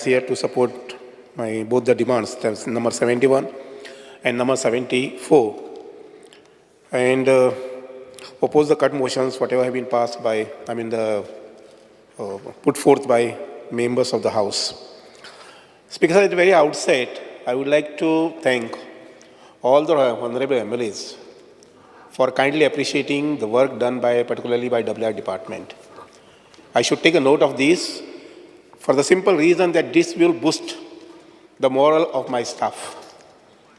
Here to support my both the demands, that's number 71 and number 74, and oppose the cut motions, whatever have been passed by, I mean the put forth by members of the House. Speaker, sir, at the very outset, I would like to thank all the honorable MLAs for kindly appreciating the work done by, particularly by WR department. I should take a note of this for the simple reason that this will boost the morale of my staff,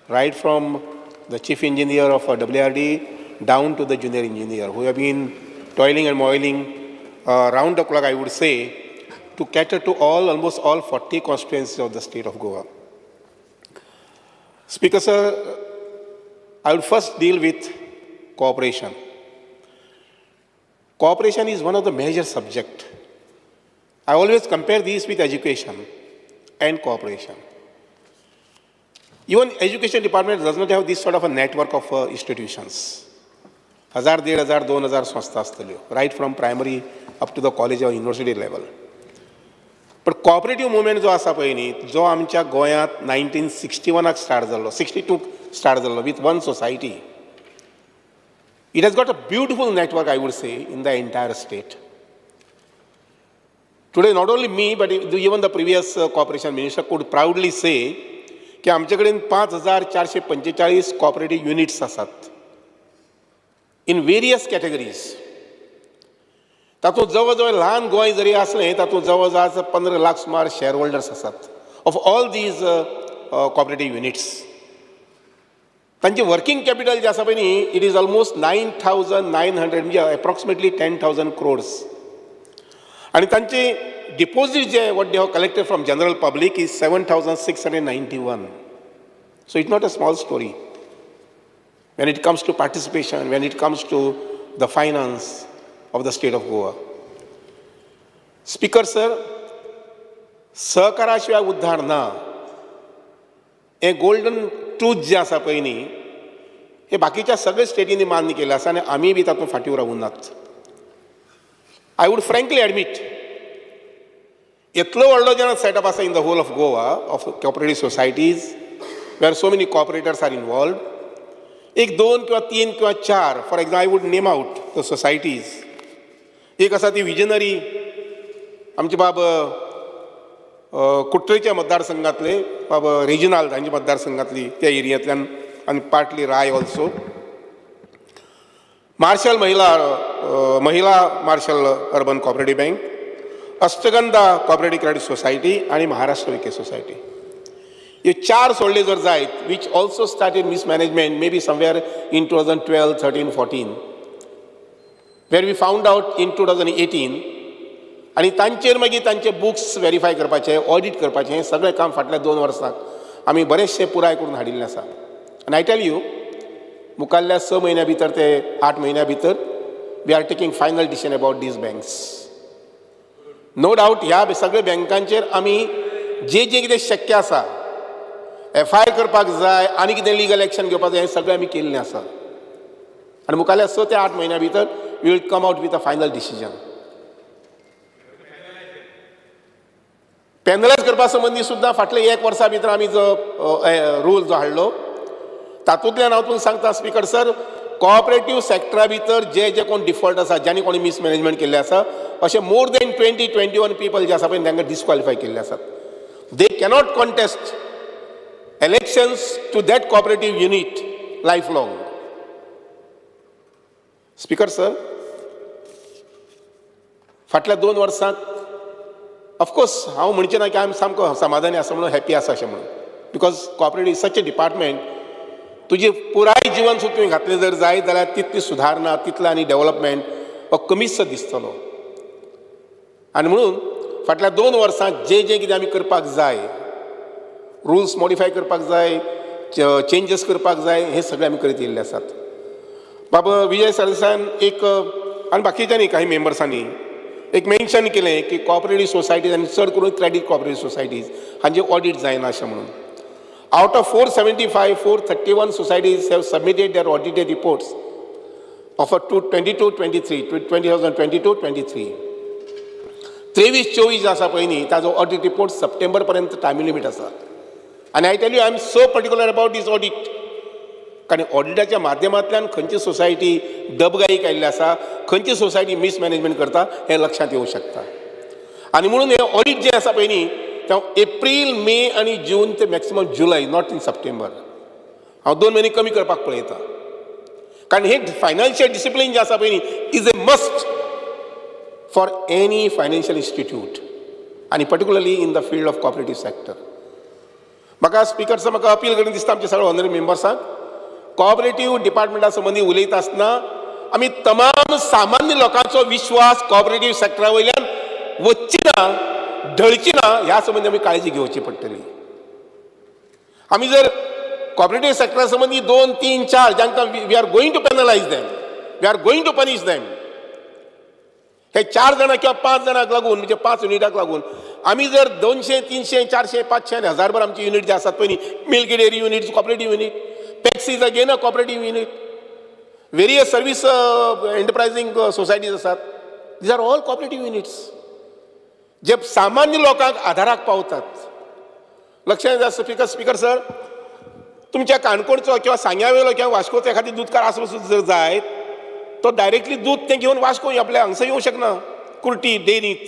right from the chief engineer of WRD down to the junior engineer who have been toiling and moiling round the clock, I would say, to cater to almost all 40 constituencies of the state of Goa. Speaker, sir, I will first deal with cooperation. Cooperation is one of the major subjects. I always compare these with education and cooperation. Even education department does not have this sort of a network of institutions. 1000, 1500, 2000 संस्था आसतल्यो, right from primary up to the college or university level. पण cooperative movement जो आसा पळय न्ही, जो आमच्या गोंयांत 1961 स्टार्ट जाल्लो, 62 स्टार्ट जाल्लो with one society, it has got a beautiful network, I would say, in the entire state. Today, not only me, but even the previous cooperation minister could proudly say की आमचे कडेन 5445 cooperative units आसात in various categories. तातूंत जवळ जवळ ल्हान गोंय जरी आसलें, तातूंत जवळ जवळ 15 लाख सुमार शेअर होल्डर्स आसात of all these cooperative units. तांचे वर्किंग कॅपिटल जें आसा पळय न्ही, it is almost 9900, म्हणजे एप्रॉक्सिमेटली 10,000 क्रोर्स. आनी तांचे deposit J what they have collected from general public is 7691. So it's not a small story when it comes to participation, when it comes to the finance of the state of Goa. Speaker sir, सहकाराशिवाय उद्धार ना हें golden truth जें आसा पळय न्ही, हे बाकीच्या सगळ्या स्टेटींनी मान्य केलें आसा आनी आमी बी तातूंत फाटीं रावूंक नात. I would frankly admit, इतलो व्हडलो जेन्ना सेटअप आसा in the whole of Goa of cooperative societies, where so many cooperators are involved, एक दोन किंवा तीन किंवा चार, for example, I would name out the societies. एक आसा ती विजनरी, आमचे बाब कुट्ट्रेच्या मतदारसंघातले बाब रेजिनाल्ड हांच्या मतदारसंघातली, त्या एरियांतल्यान, आनी पार्टली राय ऑल्सो. मार्शल महिला महिला marshal urban cooperative bank, Ashtagandha cooperative credit society आनी महाराष्ट्र विके सोसायटी. हे चार सोडले जर जायत, which also started mismanagement maybe somewhere in 2012, 13, 14, where we found out in 2018. आनी तांचेर मागीर तांचे बुक्स वेरीफाय करपाचे, ऑडीट करपाचें, हें सगळें काम फाटल्या 2 वर्सांक आमी बरेचशें पुराय करून हाडिल्लें आसा. आनी I tell you, मुखाल्ल्या 6 म्हयन्या भितर ते 8 म्हयन्या भितर we are taking final decision about these banks. No doubt, ह्या सगळ्या बँकांचेर आमी जे जे कितें शक्य आसा, एफआयआर करपाक जाय आनी कितें लिगल एक्शन घेवपाक जाय, हें सगळें आमी केल्लें आसा. आनी मुखाल्ल्या 6 ते 8 म्हयन्या भितर we will come out with a final decision. Penalise करपा संबंदी सुद्दां फाटले एक वर्सा भितर आमी जो रूल जो हाडलो, तातूंतल्यान हांव तुमकां सांगता स्पीकर सर, कॉपरेटीव सेक्टरा भितर जे जे कोण डिफॉल्ट आसा, ज्यांनी कोणी मिसमॅनेजमेंट केल्लें आसा, अशे more than 20, 21 people जे आसा पळय, तांकां डिस्क्वॉलिफाय केल्ले आसात. दे cannot contest elections to that cooperative unit life long. Speaker sir, फाटल्या 2 वर्सांत ऑफकोर्स हांव म्हणचें ना की आमी सामको समाधानी आसा म्हणून, हॅपी आसा अशें म्हणून, because cooperative such a department, तुजें पुराय जिवन सुद्दां तुवें घातलें जर जायत जाल्यार तितली सुदारणा, तितलें आनी डेवलपमेंट हो कमीचसो दिसतलो. आनी म्हणून फाटल्या 2 वर्सांत जें जें कितें आमी करपाक जाय, रुल्स मॉडिफाय करपाक जाय, चेंजीस करपाक जाय, हें सगळें आमी करीत येयल्ले आसात. बाबा विजय सरदेसायान एक आनी बाकीच्यांनी काही मेंबर्सांनी एक मेन्शन केलें की कॉपरेटीव सोसायटीज आनी चड करून क्रेडीट कॉपरेटीव सोसायटीज हांचे ऑडीट जायना अशें म्हणून. Out of 475, 431 societies have submitted their audited reports of a 2 22 23, 2022 23. 23-24 आसा पळय न्ही, ताजो ऑडिट रिपोर्ट सप्टेंबर पर्यंत टायम लिमीट आसा. आनी I tell you, I am so particular about this audit, कारण ऑडिटाच्या माध्यमांतल्यान खंयची सोसायटी डबघाईक आयिल्ली आसा, खंयची सोसायटी मिसमॅनेजमेंट करता हें लक्षांत येवंक शकता. आनी म्हणून हें ऑडिट जें आसा पळय न्ही, तें एप्रील, मे आनी जून ते maximum July, not in September. हांव 2 म्हयने कमी करपाक पळयतां, कारण हे फायनान्शियल डिसिप्लीन जें आसा पळय न्ही, is a must for any financial institute आनी particularly in the field of cooperative sector. म्हाका स्पिकर सर, म्हाका अपील करून दिसता आमच्या सगळ्या ऑनरेबल मेंबर्सांक, कॉपरेटीव डिपार्टमेंटा संबंदी उलयता आसतना आमी तमाम सामान्य लोकांचो विश्वास कॉपरेटीव सेक्टरा वयल्यान वच्ची ना, ढळची ना, ह्या संबंदी आमी काळजी घेवची पडटली. आमी जर कॉपरेटीव सेक्टरा संबंदी दोन, तीन, चार जांकां we are going to penalize them, we are going to punish them, हे चार जाणां किंवा पांच जाणांक लागून, म्हणजे पांच युनिटाक लागून आमी जर 200, 300, 400, 500 आनी हजारभर आमचे युनीट जे आसात पळय न्ही, milk dairy unit, cooperative unit, PACS is again a cooperative unit, various service enterprising societies आसात, these are all cooperative units जे सामान्य लोकांक आधाराक पावतात. लक्षात येता स्पिकर सर, तुमच्या काणकोणचो किंवा सांग्या वयलो किंवा वास्कोचो एखादी दुदकार आसलो जर जायत, तो डायरेक्टली दूद तें घेवन वास्को आपल्या हांगसर येवंक शकना कुर्टी डेरींत.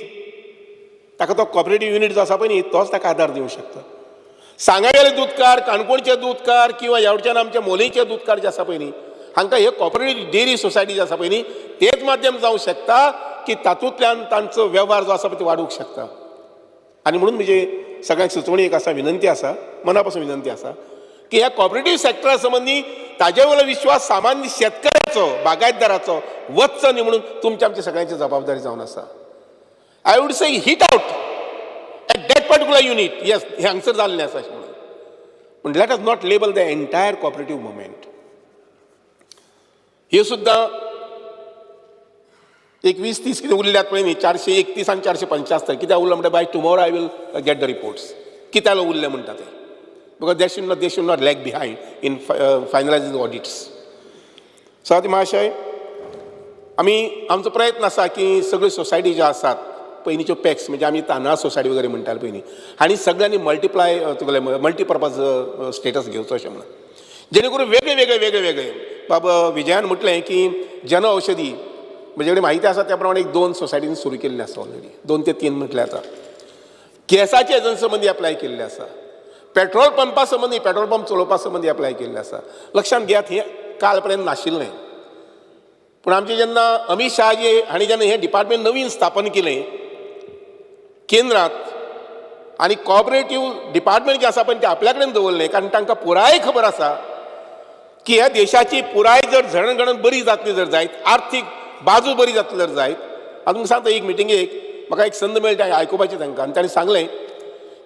ताका तो कॉपरेटीव युनीट जो आसा पळय न्ही, तोच ताका आदार दिवंक शकता. सांग्यावेले दुदकार, काणकोणचे दुदकार किंवा ह्या आमच्या मोलेचे दुदकार जे आसा पळय न्ही, हांकां हे कॉपरेटीव डेरी सोसायटी जे आसा पळय न्ही, तेच माध्यम जावंक शकता की तातूंतल्यान तांचो वेव्हार जो आसा पळय तो वाडूंक शकता. आनी म्हणून म्हजी सगळ्यांक सुचोवणी एक आसा, विनंती आसा, मना पासून विनंती आसा की ह्या कॉपरेटीव सेक्टरा संबंदी ताजे वयलो विश्वास सामान्य शेतकऱ्याचो, बागायतदाराचो वच्चो न्ही म्हणून तुमच्या आमच्या सगळ्यांची जबाबदारी जावन आसा. I would say hit out at that particular unit, yes, हें हांगसर जाल्लें आसा अशें म्हणून, पूण let us not label the entire cooperative movement. हे सुद्दां एक 20-30 कितें उरल्यात पळय न्ही, 431 आनी 475 कित्याक उरला म्हणटा, by tomorrow I will get the reports कित्याक उरले म्हणटा ते, because they should not lag behind in finalizing audits. सभापती महाशय, आमी आमचो प्रयत्न आसा की सगळ्यो सोसायटी ज्यो आसात पयलींच्यो पॅक्स, म्हणजे आमी तांदळा सोसायटी वगैरे म्हणटाले पयलीं, हांणी सगळ्यांनी मल्टिप्लाय तुगेले मल्टीपर्पज स्टेटस घेवचो अशें म्हणून, जेणे करून वेगळे वेगळे वेगळे वेगळे. बाबा विजयान म्हटलें की जन औषधी, म्हजे कडेन म्हायती आसा त्या प्रमाणे एक दोन सोसायटीन सुरू केल्ले आसा ऑलरेडी, दोन ते तीन म्हटलें. आतां गॅसाचे एजन्सी संबंदी अप्लाय केल्ले आसा, पेट्रोल पंपा संबंदी, पेट्रोल पंप चलोवपा संबंदी अप्लाय केल्ले आसा. लक्षांत घेयात, हें काल पर्यंत नाशिल्लें, पूण आमचे जेन्ना अमीत शहाजी हांणी जेन्ना हें डिपार्टमेंट नवीन स्थापन केलें केंद्रांत आनी कॉपरेटीव डिपार्टमेंट जें आसा पळय तें आपल्या कडेन दवरलें, कारण तांकां पुराय खबर आसा की ह्या देशाची पुराय जर जडणघडण बरी जातली जर जायत, आर्थीक बाजू बरी जातली जर जायत. हांव तुमकां सांगता, एक मिटिंगेक म्हाका एक संद मेळटा आयकुपाची तांकां आनी तांणी सांगलें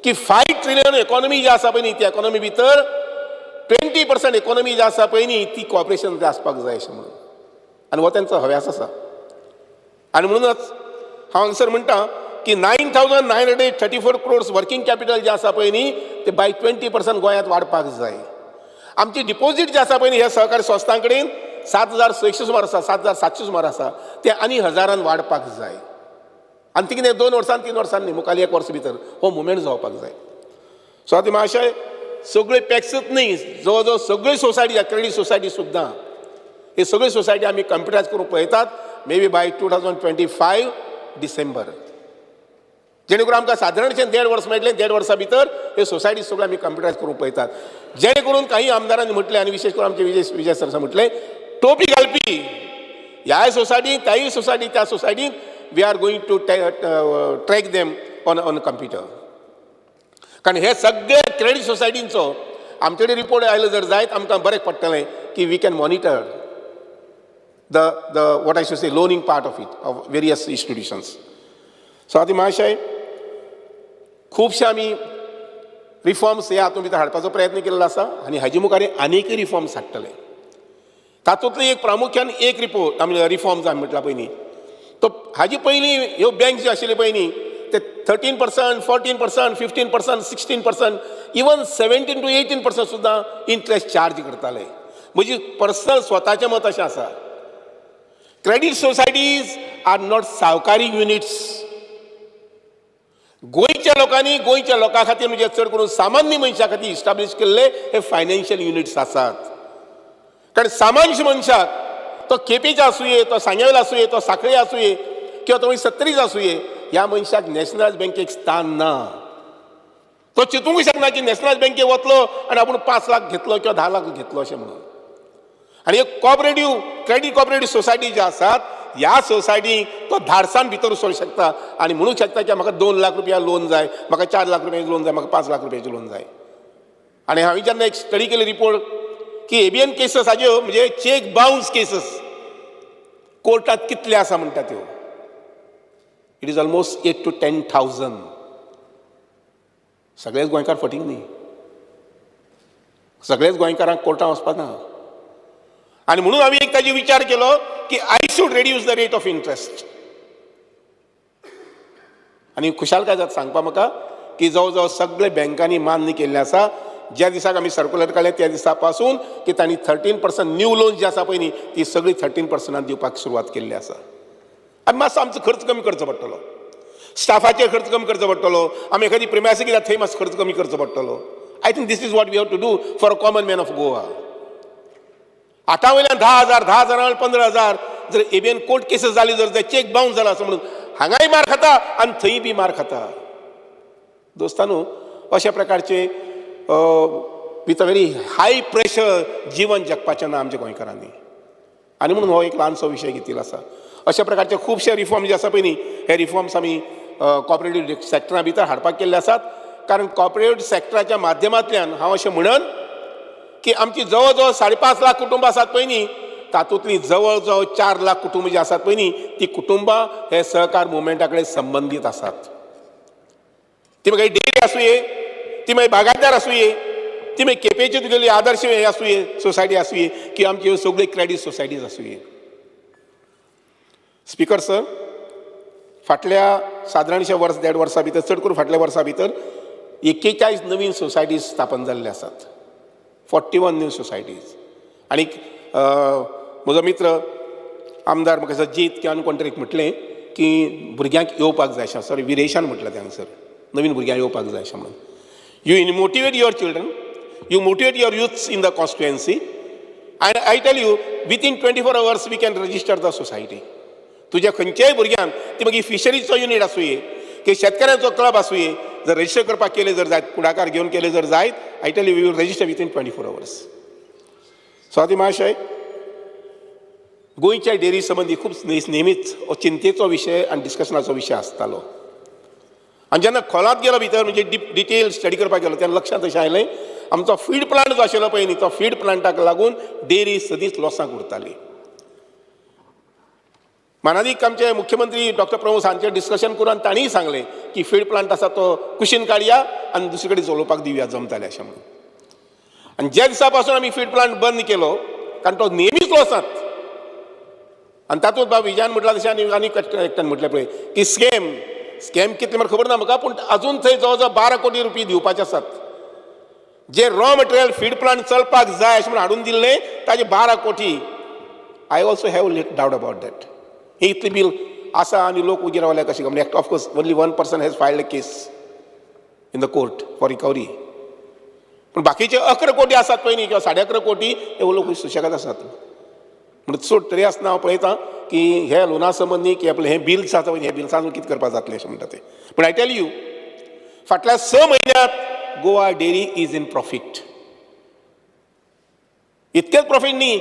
की 5 ट्रिलियन इकॉनॉमी जी आसा पळय न्ही, ती इकॉनॉमी भितर 20% इकॉनॉमी जी आसा पळय न्ही, ती कॉपरेशन आसपाक जाय अशें म्हणून. आनी हो तांचो हव्यास आसा. आनी म्हणूनच हांव हांगसर म्हणटा की 9934 crores working capital जें आसा पळय न्ही, ते बाय 20% गोंयांत वाडपाक जाय. आमची डिपॉझीट जे आसा पळय न्ही, ह्या सहकारी संस्थां कडेन 7600 सुमार आसा, 7700 सुमार आसा, ते आनी हजारान वाडपाक जाय. आनी ती कितें 2 वर्सान, 3 वर्सान न्ही, मुखार एक वर्स भितर हो मुवमेंट जावपाक जाय. सो आतां मातशें सगळे पॅक्सूच न्ही, जवळ जवळ सगळी सोसायटी, क्रेडीट सोसायटी सुद्दां, हे सगळी सोसायटी आमी कंप्युटरायज करूंक पळयतात, maybe by 2025 December, जेणे करून आमकां सादारणशें देड वर्स मेळटलें. देड वर्सा भितर हे सोसायटी सगळ्यो आमी कंप्युटरायज करूंक पळयतात, जेणे करून काही आमदारांनी म्हटलें आनी विशेश करून आमचे विजय विजय सर म्हटलें, टोपी घालपी ह्याय सोसायटीन, त्याय सोसायटी, त्या सोसायटीन we are going to track them on computer. कारण हे सगळे क्रेडीट सोसायटींचो आमचे कडेन रिपोर्ट आयलो जर जायत, आमकां बरें पडटलें की we can monitor the what I should say, loaning part of it, of various institutions. So आतां महाशय, खुबशे आमी रिफॉर्म्स हे हातूंत भितर हाडपाचो प्रयत्न केल्लो आसा आनी हाजे मुखार आनीकय रिफॉर्म्स हाडटले. तातूंतले एक प्रामुख्यान एक रिपोर्ट आमी रिफॉर्म्स आमी म्हटला पयलीं, तो हाजी पयलीं ह्यो बँक ज्यो आशिल्ल्यो पळय न्ही, ते 13%, 14%, 15%, 16%, even 17 to 18% सुद्दां इंट्रस्ट चार्ज करताले. म्हजी पर्सनल स्वताचें मत अशें आसा, credit societies are not सावकारी units. गोंयच्या लोकांनी गोंयच्या लोकां खातीर, म्हणजे चड करून सामान्य मनशा खातीर इस्टाब्लीश केल्ले हे फायनान्शियल युनिट्स आसात. कारण सामान्य मनशाक, तो केपेंचे आसुये, तो सांग्यावेलो आसुये, तो साखळे आसुये किंवा तो सत्तरीच आसुये, ह्या मनशाक नॅशनलायज बँकेक स्थान ना. तो चिंतूंक शकना की नॅशनलायज बँकेक वतलो आनी आपूण 5 लाख घेतलो किंवा 10 लाख घेतलो अशें म्हणून. आनी एक कॉपरेटीव क्रेडीट कॉपरेटीव सोसायटी ज्यो आसात, ह्या सोसायटीक तो धाडसान भितर सरूंक शकता आनी म्हणूंक शकता की म्हाका 2 लाख रुपया लोन जाय, म्हाका 4 लाख रुपयाचें लोन जाय, म्हाका 5 लाख रुपयाचें लोन जाय. आनी हांवें जेन्ना एक स्टडी केली रिपोर्ट की एबीएन केसस हाज्यो, म्हणजे चेक बाउन्स केसस कोर्टात कितले आसा म्हणटा त्यो, it is almost 8 to 10 thousand. सगळेच गोंयकार फटींग न्ही, सगळेच गोंयकारांक कोर्टान वचपाक ना. आनी म्हणून हांवें एक ताजे विचार केलो की I should reduce the rate of interest. आनी खुशालकाय जाता सांगपा म्हाका की जवळ जवळ सगळे बँकांनी मान्य केल्लें आसा, ज्या दिसाक आमी सर्कुलर काडलें त्या दिसा पासून, की तांणी 13% न्यू लोन जी आसा पळय न्ही, ती सगळी 13%न दिवपाक सुरवात केल्ली आसा. आनी मातसो आमचो खर्च कमी करचो पडटलो, स्टाफाचेर खर्च कमी करचो पडटलो, आमी एखादी प्रिमायसी कित्याक थंय मातसो खर्च कमी करचो पडटलो. I think this is what we have to do for a common man of Goa. आठां वयल्यान 10,000, 10,000 15,000, जर एबीएन कोर्ट केसीस जाली जर चेक बाउन्स जाला असो म्हणून हांगाय मार खाता आनी थंय बी मार खाता. दोस्तानो, अशा प्रकारचे with a very high pressure जीवन जगपाचें ना आमच्या गोंयकारांनी. आनी म्हणून हो एक ल्हानसो विशय घेतिल्लो आसा. अशा प्रकारचे खुबशे रिफॉर्म जे आसा पळय न्ही, हे रिफॉर्म्स आमी कॉपरेटीव सॅक्टरा भितर हाडपाक केल्ले आसात. कारण कॉपरेटीव सॅक्टराच्या माध्यमांतल्यान हांव अशें म्हणन की आमची जवळ जवळ 5.5 लाख कुटुंबां आसात पळय न्ही, तातूंतलीं जवळ जवळ 4 लाख कुटुंबां जीं आसात पळय न्ही, ती कुटुंबां हे सहकार मुवमेंटा कडेन संबंदीत आसात. ती मागीर डेअरी आसुये, ती मागीर बागायतदार आसुये, ती मागीर केपेंची तुगेली आदर्श हे आसुये, सोसायटी आसुये की आमच्यो सगळ्यो क्रेडीट सोसायटीज आसुये. स्पिकर सर, फाटल्या सादारणशे वर्स देड वर्सा भितर, चड करून फाटल्या वर्सा भितर 41 नवीन सोसायटीज स्थापन जाल्ले आसात, 41 न्यू सोसायटीज. आनी म्हजो मित्र आमदार म्हाका दिसता जीत किंवा आनी कोण तरी म्हटलें की भुरग्यांक येवपाक जाय अशें, सॉरी, विरेशान म्हटलें तें हांगसर, नवीन भुरग्यांक येवपाक जाय अशें म्हणून. You motivate your children, you motivate your youths in the constituency and I tell you, within 24 hours we can register the society. तुज्या खंयच्याय भुरग्यान, ती मागीर फिशरीचो युनीट आसुये की शेतकऱ्यांचो क्लब आसुये, जर रजिस्टर करपाक केले जर जायत, फुडाकार घेवन केले जर जायत, I tell you, we will register within 24 hours. Swati महाशय, गोंयच्या डेअरी संबंदी खूब नेहमीच हो चिंतेचो विशय आनी डिस्कशनाचो विशय आसतालो. आनी जेन्ना खोलांत गेलो भितर, म्हणजे डीप डिटेल स्टडी करपाक गेलो, तेन्ना लक्षांत अशें आयलें, आमचो फीड प्लांट जो आशिल्लो पळय न्ही, तो फीड प्लांटाक लागून डेअरी सदींच लॉसाक उरताली. मानादीक आमचे मुख्यमंत्री डॉक्टर प्रमोद हांचें डिस्कशन करून आनी तांणीय सांगलें की फीड प्लांट आसा तो कुशीन काडया आनी दुसरे कडेन चलोवपाक दिवया, जमताले अशें म्हणून. आनी ज्या दिसा पासून आमी फीड प्लांट बंद केलो, कारण तो नेहमीच लॉसांत, आनी तातूंत बाब विजयान म्हटलां तशें आनी आनी एकट्यान म्हटलें पळय की स्कॅम, स्कॅम कितले म्हाका खबर ना म्हाका, पूण अजून थंय जवळ जवळ 12 कोटी रुपये दिवपाचे आसात. जे रॉ मटेरियल फीड प्लांट चलपाक जाय अशें म्हणून हाडून दिल्लें, ताजे 12 कोटी. I also have little doubt about that. ही इतली बील आसा आनी लोक उगी रावले कशें काय? म्हणजे of course only one person has filed a case in the court for recovery, पूण बाकीचे 11 कोटी आसात पळय न्ही किंवा 11.5 कोटी, हे लोक सुशेगाद आसात. म्हणून सोड, तरी आसतना हांव पळयतां की हे लोना संबंदी की आपलें हें बिल्स आसा पळय, हें बिल्सान कितें करपाक जातलें अशें म्हणटा तें. पूण I tell you, फाटल्या 6 म्हयन्यांत Goa Dairy is in profit. इतकेच प्रॉफीट न्ही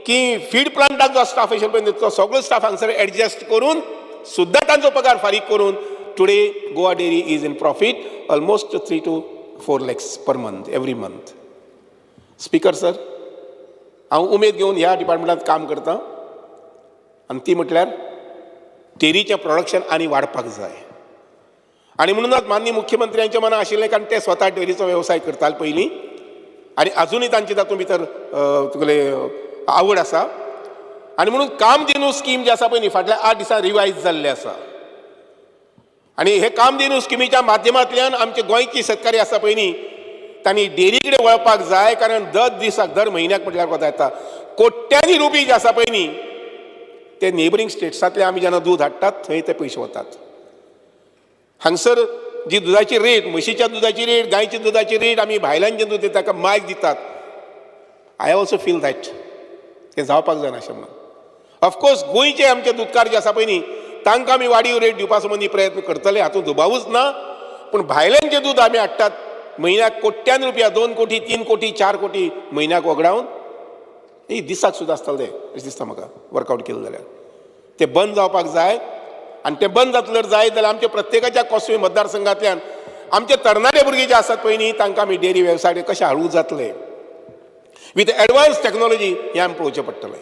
की फीड प्लांटाक जो स्टाफ आशिल्लो पळय, तो सगळो स्टाफ हांगसर एडजस्ट करून सुद्दां तांचो पगार फारीक करून today Goa Dairy is in profit almost 3 to 4 lakhs per month, every month. Speaker sir, हांव उमेद घेवन ह्या डिपार्टमेंटात काम करतां आनी ती म्हटल्यार डेरीचें प्रोडक्शन आनी वाडपाक जाय. आनी म्हणूनच माननीय मुख्यमंत्र्यांच्या मनात आशिल्लें, कारण ते स्वता डेरीचो वेवसाय करताले पयलीं आनी अजुनूय तांचे तातूंत भितर तुगेले आवड आसा, आनी म्हणून कामधेनू स्कीम जी आसा पळय न्ही, फाटल्या 8 दिसां रिवायज जाल्लें आसा. आनी हे कामधेनू स्किमीच्या माध्यमांतल्यान आमचे गोंयची शेतकारी आसा पळय न्ही, तांणी डेरी कडेन वळपाक जाय. कारण दर दिसाक, दर म्हयन्याक म्हटल्यार कोता येता, कोट्यांनी रुपये जे आसा पळय न्ही, ते नेबरींग स्टेट्सांतले आमी जेन्ना दूद हाडटात थंय ते पयशे वतात. हांगसर जी दुदाची रेट, म्हशीच्या दुदाची रेट, गायच्या दुदाची रेट, आमी भायल्यान दूद ताका मायक दितात. I also feel that तें जावपाक जायना अशें म्हणून. ऑफकोर्स गोंयचे आमचे दुदकार जे आसा पळय न्ही, तांकां आमी वाडीव रेट दिवपा संबंदी प्रयत्न करतले, हातूंत दुबावूच ना. पूण भायल्यान जें दूद आमी हाडटात म्हयन्याक कोट्यान रुपया, 2 कोटी, 3 कोटी, 4 कोटी म्हयन्याक वगडावन, ही दिसाक सुद्दां आसतलें तें अशें दिसता म्हाका. वर्कआवट केलें जाल्यार तें बंद जावपाक जाय. आनी तें बंद जातलें जाय जाल्यार आमच्या प्रत्येकाच्या कोसमी मतदारसंघांतल्यान आमचे तरणाटे भुरगे जे आसात पळय न्ही, तांकां आमी डेरी वेवसाय कशें हाडूंक जातले विथ एडवान्स टॅक्नोलॉजी हें आमी पळोवचें पडटलें.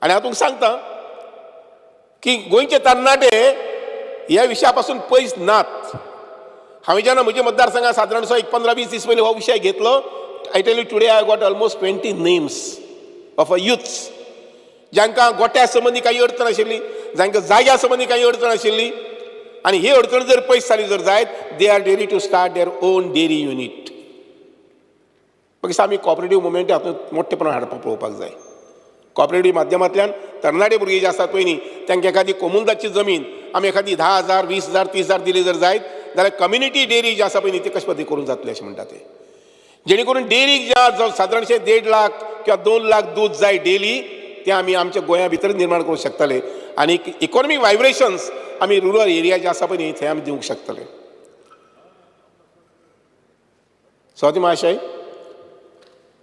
आनी हांव तुमकां सांगता की गोंयचे तरणाटे ह्या विशया पासून पयस नात. हांवें जेन्ना म्हज्या मतदारसंघात सादारणसो एक 15-20 दीस पयलीं हो विशय घेतलो, I tell you, today I got almost 20 names of a youths जांकां गोट्या संबंदी काही अडचण आशिल्ली, जांकां जाग्या संबंदी काही अडचण आशिल्ली. आनी ही अडचण जर पयस जाली जर जायत, they are ready to start their own dairy unit. म्हाका आमी कॉपरेटीव मुवमेंट हातूंत मोठेपणान हाडपाक पळोवपाक जाय. कॉपरेटीव माध्यमांतल्यान तरणाटे भुरगे जे आसात पळय न्ही, तांकां एखादी कोमुनिदादची जमीन आमी एखादी 10,000, 20,000, 30,000 दिली जर जायत जाल्यार कम्युनिटी डेअरी जी आसा पळय न्ही, ती कशे पद्दती करूंक जातली अशें म्हणटा ते, जेणे करून डेअरीक ज्या सादारणशें 1.5 लाख किंवा 2 लाख दूद जाय डेली, तें आमी आमच्या गोंया भितर निर्माण करूंक शकतले आनी इकॉनॉमीक वायब्रेशन्स आमी रुरल एरिया जे आसा पळय न्ही, थंय आमी दिवंक शकतले. सभापती महाशय,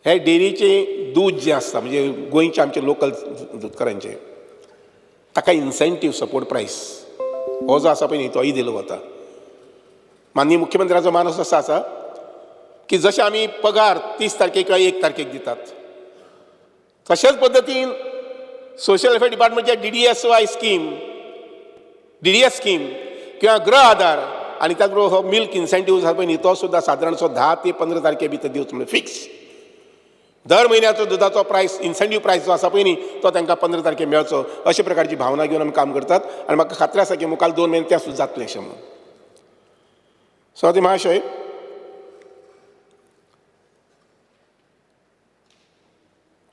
हे डेअरीचें दूद जें आसता, म्हणजे गोंयचे आमचे लोकल दुदकारांचें, ताका इन्सेंटीव सपोर्ट प्रायस हो जो आसा पळय न्ही, तोय दिलो वता. माननीय मुख्यमंत्र्याचो मानस असो आसा की जशें आमी पगार 30 तारखेक किंवा 1 तारखेक दितात, तशेंच पद्दतीन सोशल वेलफेअर डिपार्टमेंटच्या DDSY scheme, DDS scheme किंवा गृह आधार आनी त्याच बरोबर हो मिल्क इन्सेंटीव आसा पळय न्ही, तो सुद्दां सादारणसो 10 ते 15 तारखे भितर दिवचो, म्हणजे फिक्स दर म्हयन्याचो दुदाचो प्रायस, इन्सेंटीव प्रायस जो आसा पळय न्ही, तो तांकां 15 तारखे मेळचो, अशे प्रकारची भावना घेवन आमी काम करतात. आनी म्हाका खात्री आसा की मुखार 2 म्हयने तें सुद्दां जातलें अशें म्हणून. सभापती महाशय,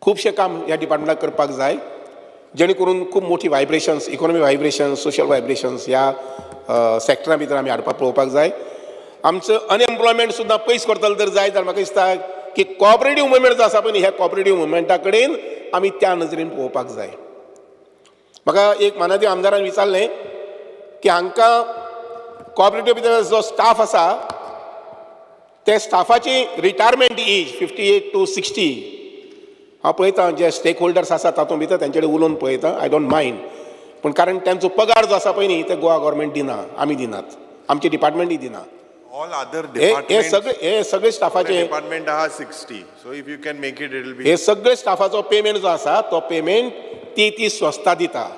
खुबशें काम ह्या डिपार्टमेंटाक करपाक जाय, जेणे करून खूब मोठी vibrations, economic vibrations, social vibrations ह्या सॅक्टरा भितर आमी हाडपाक पळोवपाक जाय. आमचो अनएम्प्लॉयमेंट सुद्दां पयस करतलो जर जाय जाल्यार म्हाका दिसता की कॉपरेटीव मुवमेंट जो आसा पळय न्ही, ह्या कॉपरेटीव मुवमेंटा कडेन आमी त्या नजरेन पळोवपाक जाय. म्हाका एक मानादी आमदारान विचारलें की हांकां कॉपरेटीव भितर जो स्टाफ आसा ते स्टाफाची रिटायरमेंट एज 58 टू 60. हांव पळयतां, जे स्टेक होल्डर्स आसा तातूंत भितर तेंचे कडेन उलोवन पळयतां, I don't mind. पूण कारण तेंचो पगार जो आसा पळय न्ही, ते गोवा गव्हर्मेंट दिना, आमी दिनात, आमचे डिपार्टमेंटूय दिना. All other हे हे departments, सगळे, हे सगळे स्टाफाचे department are 60. So if you can make it, it will be. हे सगळे स्टाफाचो पेमेंट जो आसा तो पेमेंट ती ती संस्था दिता.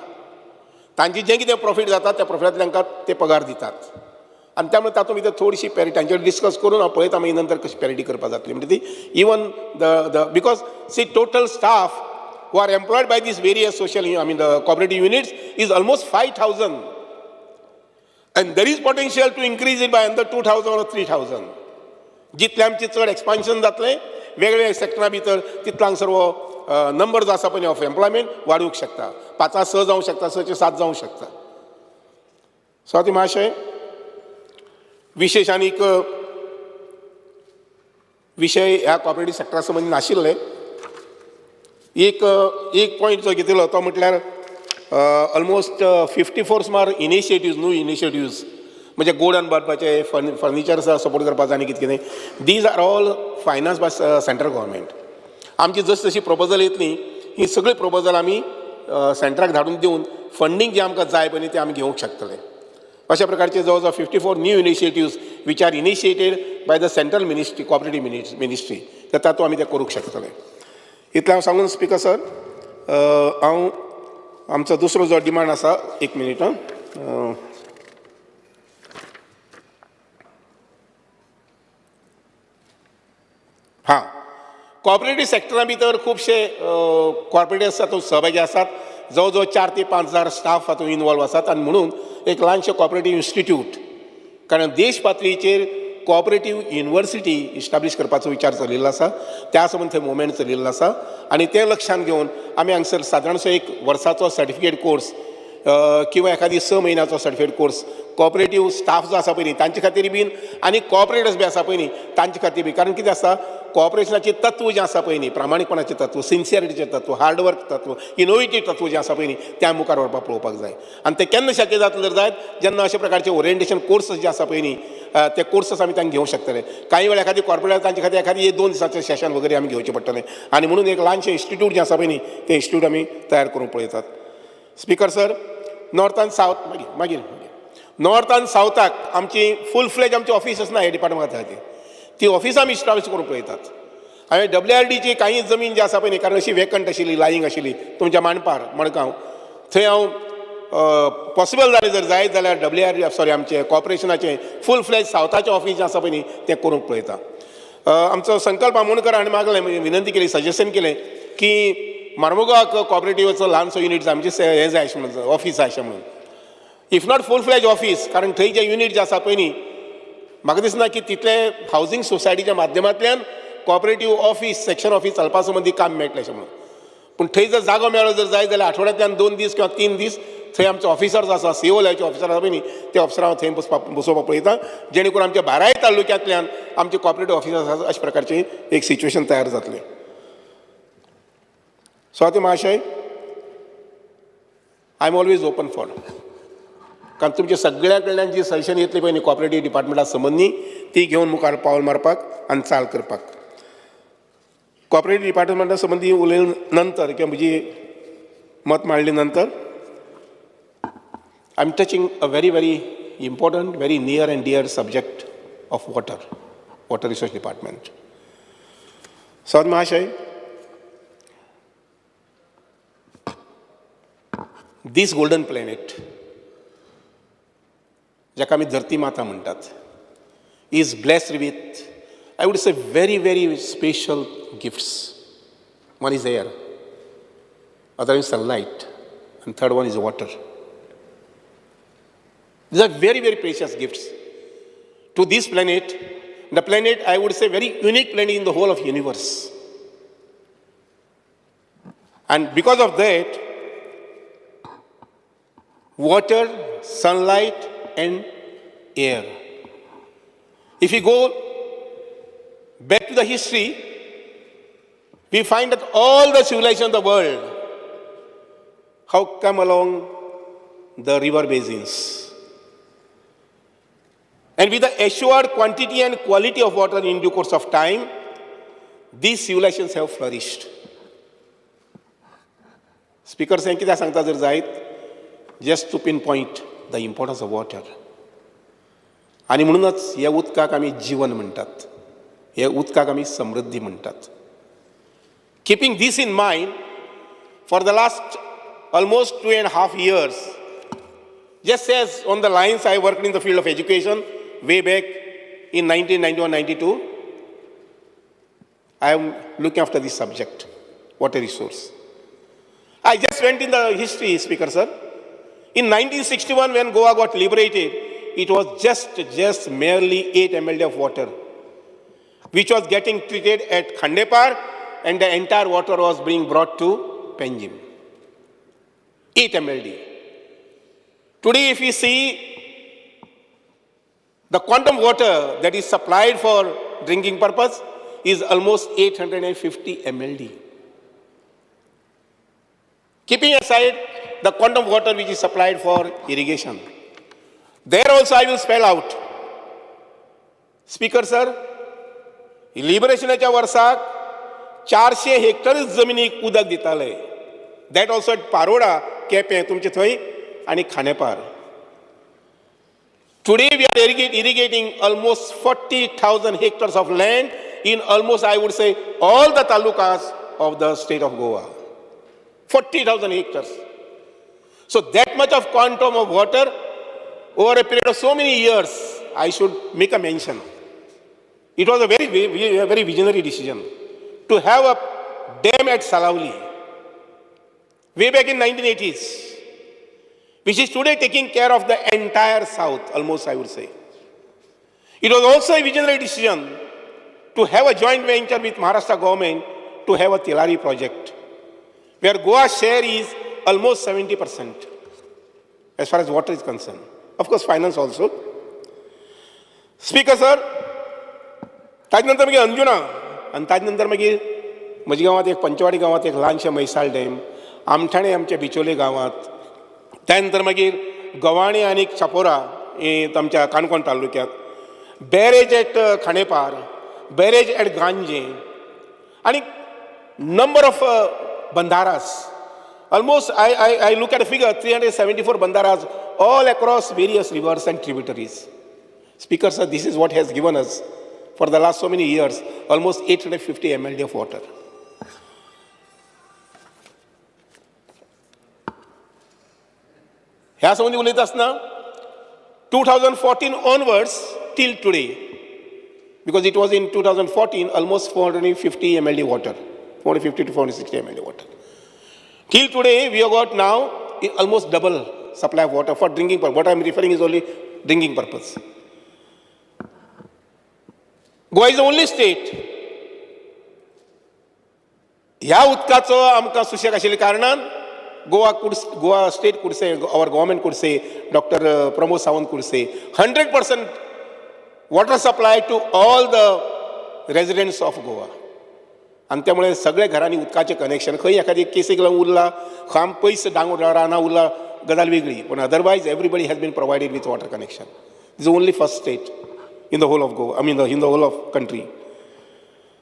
तांची जें कितें प्रॉफीट जाता त्या प्रॉफिटांतल्यान तांकां ते पगार दितात. आनी त्यामुळे तातूंत भितर थोडीशी पॅरिटी तांचे कडेन डिस्कस करून हांव पळयता मागीर नंतर कशी पॅरिटी करपाक जातली म्हणजे ती. Even the because see, total staff who are employed by these various social, I mean the cooperative units, is almost 5,000. And there is potential to increase it by another 2,000 or 3,000. जितलें आमचें चड expansion जातलें वेगवेगळ्या सेक्टरा भितर, तितलो हांगसर हो number जो आसा पळय ऑफ एम्प्लॉयमेंट वाडूंक शकता. पांचा स जावंक शकता, सचे सात जावंक शकता. सभापती महाशय, विशेश आनीक विशय ह्या कॉपरेटीव सेक्टरा संबंदी नाशिल्ले. एक एक पॉयंट जो घेतिल्लो तो म्हटल्यार ऑलमोस्ट 54 सुमार इनिशिएटिव्ज, न्यू इनिशिएटिव्ज, म्हणजे गोडन बांदपाचे, फर्निचर सपोर्ट करपाचो आनी कितें कितें, these are all finance by central government. आमची जशी जशी प्रपोजल येतली, ही सगळी प्रपोजल आमी सेंटराक धाडून दिवन फंडींग जें आमकां जाय पळय न्ही, तें आमी घेवंक शकतले. अशा प्रकारचे जवळ जवळ 54 new initiatives which are initiated by the central ministry, cooperative ministry, तर तातूंत आमी तें करूंक शकतले. इतलें हांव सांगून, स्पिकर सर, हांव आमचो दुसरो जो डिमांड आसा, एक मिनीट आं. हां, कॉपरेटीव सेक्टरा भितर खुबशे कॉर्पोरेटर्स तातूंत सहभागी आसात. जवळ जवळ 4 ते 5 हजार स्टाफ हातूंत इनवॉल्व आसात. आनी म्हणून एक ल्हानशें कॉपरेटीव इन्स्टिट्यूट, कारण देश पातळीचेर कॉपरेटीव युनिवर्सिटी इस्टाब्लीश करपाचो विचार चलिल्लो आसा, त्या संबंद थंय मुवमेंट चलिल्लो आसा. आनी तें लक्षांत घेवन आमी हांगसर सादारणसो एक वर्साचो सर्टिफिकेट कोर्स किंवा एखादी 6 म्हयन्याचो सर्टिफिकेट कोर्स Cooperative staff जो आसा पळय न्ही तांचे खातीर बीन आनी कॉपरेटर्स बी आसा पळय न्ही तांचे खातीर बी, कारण कितें आसा, कॉपरेशनाचें तत्व जें आसा पळय न्ही, प्रामाणीकपणाचें तत्व, सिन्सियरिटीचें तत्व, हार्डवर्क तत्व, इनोवेटीव तत्व जें आसा पळय न्ही तें आमी मुखार व्हरपाक पळोवपाक जाय. आनी तें केन्ना शक्य जातलें जर जायत, जेन्ना अशा प्रकारचे ओरिएंटेशन कोर्सीस जे आसा पळय न्ही ते कोर्सीस आमी तांकां घेवंक शकतले. कांय वेळा एखादी कॉर्पोरेटर तांचे खातीर एखादी एक दोन दिसाचें सेशन वगैरे आमी घेवचें पडटलें. आनी म्हणून एक ल्हानशें इन्स्टिट्यूट जें आसा पळय न्ही तें इन्स्टिट्यूट आमी तयार करूंक पळयतात. स्पीकर सर, नॉर्थ आनी सावथ, मागीर मागीर मागीर नॉर्थ आनी सावथाक आमची फूल फ्लेज आमची ऑफिस आसना हे डिपार्टमेंटा खातीर, ती ऑफिसां आमी इस्टाब्लिश करूंक पळयतात. हांवें डब्ल्यू आर डीची काही जमीन जी आसा पळय न्ही, कारण अशी वेकंट आशिल्ली, लायींग आशिल्ली तुमच्या मांडपार मडगांव, थंय हांव पॉसिबल जालें जर जायत जाल्यार डब्ल्यू आर सॉरी आमचें कॉर्पोरेशनाचें फूल फ्लेज सावथाचें ऑफीस जें आसा पळय न्ही तें करूंक पळयता. आमचो संकल्प आमोणकर हाणें मागलें, म्हणजे विनंती केली, सजेशन केलें की मार्मुगांवाक कॉपरेटिवाचो ल्हानसो युनीट जाय, म्हणजे हें जाय अशें म्हणून, ऑफीस जाय अशें म्हणून, if not full fledge office, कारण थंय जें युनीट जें आसा पळय न्ही म्हाका दिसना की तितले हावजींग सोसायटीच्या माध्यमांतल्यान कॉपरेटीव ऑफीस सेक्शन ऑफीस चलपा संबंदी काम मेळटलें अशें म्हणून. पूण थंय जर जागो मेळ्ळो जर जाय जाल्यार आठवड्यांतल्यान दोन दीस किंवा तीन दीस थंय आमचे ऑफिसर्स आसा, सी ओ लेवलचे ऑफिसर आसा पळय न्ही ते ऑफिसर हांव थंय बसपाक बसोवपाक पळयता, जेणे करून आमच्या बाराय तालुक्यांतल्यान आमचे कॉपरेटीव ऑफिसर्स आसा अशा प्रकारची एक सिच्युएशन तयार जातलें. सो आतां महाशय, I am always open for, कारण तुमच्या सगळ्या कडल्यान जी सजेशन येतली पळय न्ही कॉपरेटीव डिपार्टमेंटा संबंदी ती घेवन मुखार पावल मारपाक आनी चाल करपाक. कॉपरेटीव डिपार्टमेंटा संबंदी उलयले नंतर किंवा म्हजी मत मांडले नंतर, I am touching a very very important, very near and dear subject of water, water resource department. Sir महाशय, दीस गोल्डन प्लॅनेट जाका आमी धरती माता म्हणटात is blessed with, I would say, very very special gifts. One is air, other is sunlight, and third one is water. These are very, very precious gifts to this planet. The planet, I would say, very unique planet in the whole of universe. And because of that, water, sunlight, and air. If you go back to the history, we find that all the civilizations of the world have come along the river basins. And with the assured quantity and quality of water in due course of time, these civilizations have flourished. Speaker हें कित्याक सांगता जर जायत, just to pinpoint the importance of water. आनी म्हणूनच ह्या उदकाक आमी जिवन म्हणटात, ह्या उदकाक आमी समृद्धी म्हणटात. Keeping this in mind, for the last almost 2.5 years, just as on the lines I worked in the field of education way back in 1991-92, I am looking after this subject, water resource. I just went in the history, Speaker sir. In 1961, when Goa got liberated, it was just merely 8 mld of water, which was getting treated at Khandepar, and the entire water was being brought to Panjim. 8 mld. Today, if you see the quantum water that is supplied for drinking purpose is almost 850 mld. Keeping aside the quantum water which is supplied for irrigation. There also I will spell out. Speaker sir, लिबरेशनाच्या वर्साक चारशे Hector जमिनीक उदक दिताले, that also at Paroda, Quepem तुमचे थंय आनी Khandepar. Today we are irrigating almost 40,000 hectares of land in almost, I would say, all the talukas of the state of Goa. 40,000 hectares. So that much of quantum of water over a period of so many years, I should make a mention. It was a very, very, very visionary decision to have a dam at Salaulim way back in 1980s, which is today taking care of the entire south, almost I would say. It was also a visionary decision to have a joint venture with Maharashtra government to have a Tillari project, where Goa's share is almost 70% as far as water is concerned. Of course finance also. Speaker sir, ताजे नंतर मागीर अंजुना आनी ताजे नंतर मागीर म्हज्या गांवांत एक पंचवाडी गांवांत एक ल्हानशें म्हैसाळ डॅम, आमठाणे आमच्या बिचोले गांवांत, त्या नंतर मागीर गवाणे आनी चापोरा हे आमच्या काणकोण तालुक्यांत, barrage at Khandepar, barrage at Ganje आनी number of bandharas. Almost I look at figure 374 bandharas all across various rivers and tributaries. Speaker sir, this is what has given us for the last so many years almost 850 MLD of water. ह्या संबंदी उलयता आसतना 2014 onwards till today, because it was in 2014 almost 450 MLD water, 450 to 460 MLD water. Till today, we have got now almost double supply of water for drinking purpose. What I am referring is only drinking purpose. Goa is the only state. ह्या उदकाचो आमकां सुशेग आशिल्ल्या कारणान Goa state could say, our government could say, Doctor Pramod Sawant could say, 100% water supply to all the residents of Goa. आनी त्यामुळे सगळ्या घरांनी उदकाचें कनेक्शन, खंय एखादी केसीक लागून उरला, खाम पयस डांगोर रानां उरला, गजाल वेगळी, पूण otherwise everybody has been provided with water connection. Is only first state in the whole of Goa, I mean in the whole of country.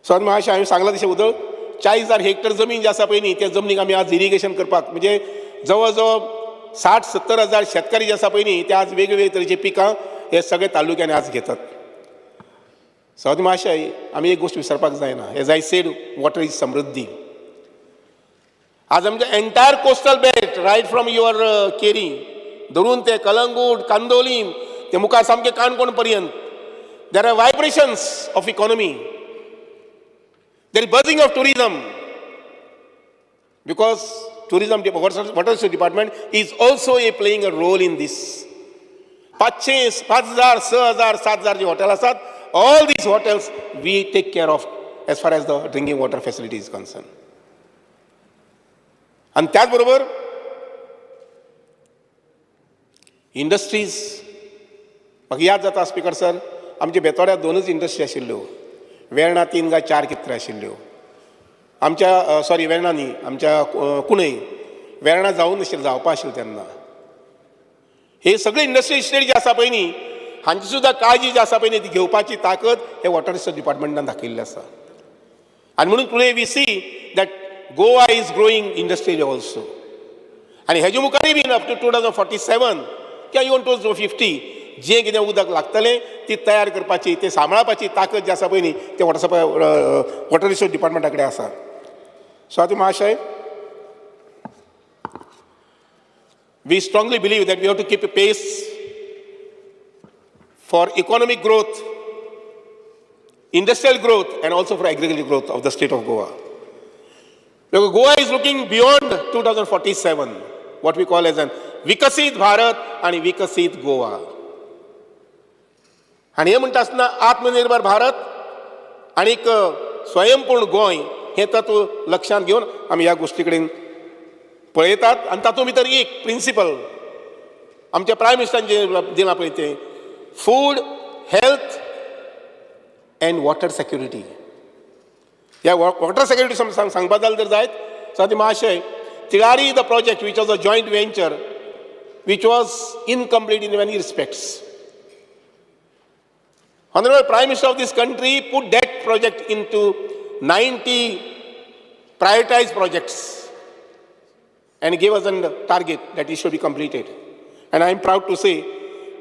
So आनी मातशें हांवें सांगलां तशें उदक 40,000 हेक्टर जमीन जी आसा पळय न्ही, त्या जमनीक आमी आज इरिगेशन करपाक म्हणजे जवळ जवळ 60-70 हजार शेतकारी जे आसा पळय न्ही, ते आज वेगवेगळे तरेची पिकां हे सगळे तालुक्यांनी आज घेतात. सभापती महाशय, आमी एक गोश्ट विसरपाक जायना. As I said, water is समृद्धी. आज आमच्या entire coastal belt, right from your Keri धरून ते कलंगूट, कांदोलीम, ते मुखार सामके काणकोण पर्यंत, there are vibrations of economy, there is buzzing of tourism, because tourism, water department is also a playing a role in this. 500, 5,000, 6,000, 7,000 जी hotel आसात, all these hotels we take care of as far as the drinking water facility is concerned. आणि त्याचबरोबर industries, म्हाका याद जाता speaker sir, आमच्या बेतोड्यात दोनूच industry आशिल्ल्यो, वेर्णा तीन काय चार कितें तरी आशिल्ल्यो आमच्या, सॉरी वेर्णा न्ही, आमच्या कुणय वेर्णा जावूं नाशिल्लें, जावपा आशिल्लें तेन्ना. हे सगळे इंडस्ट्री इस्टेट जे आसा पळय न्ही, हांची सुद्दां काळजी जी आसा पळय न्ही, ती घेवपाची ताकद हे वॉटर रिसोर्स डिपार्टमेंटान दाखयल्ली आसा. आनी म्हणून today we see that Goa is growing industrially also. आनी हेजे मुखारय बीन up to 2047 किंवा इवन 2050 जें कितें उदक लागतलें ती तयार करपाची, तें सांबाळपाची ताकद जी आसा पळय न्ही, ते वॉटर सप्लाय, वॉटर रिसोर्स डिपार्टमेंटा कडेन आसा. सो आतां महाशय, we strongly believe that we have to keep a pace for economic growth, industrial growth, and also for agricultural growth of the state of Goa. Because Goa is looking beyond 2047, what we call as an Viksit Bharat and Viksit Goa. आनी हें म्हणटा आसतना आत्मनिर्भर भारत आनीक स्वयंपूर्ण गोंय हें तत्व लक्षांत घेवन आमी ह्या गोश्टी कडेन पळयतात. आनी तातूंत भितर एक प्रिंसिपल आमच्या प्रायम मिनिस्टरान जें दिलां पळय तें food, health and water security. ह्या वॉटर सेक्युरिटी सांगपा जालें तर जायत सो महाशय, Tillari the project, which was a joint venture, which was incomplete in many respects. Honorable Prime Minister of this country put that project into 90 prioritized projects and gave us a target that it should be completed. And I am proud to say,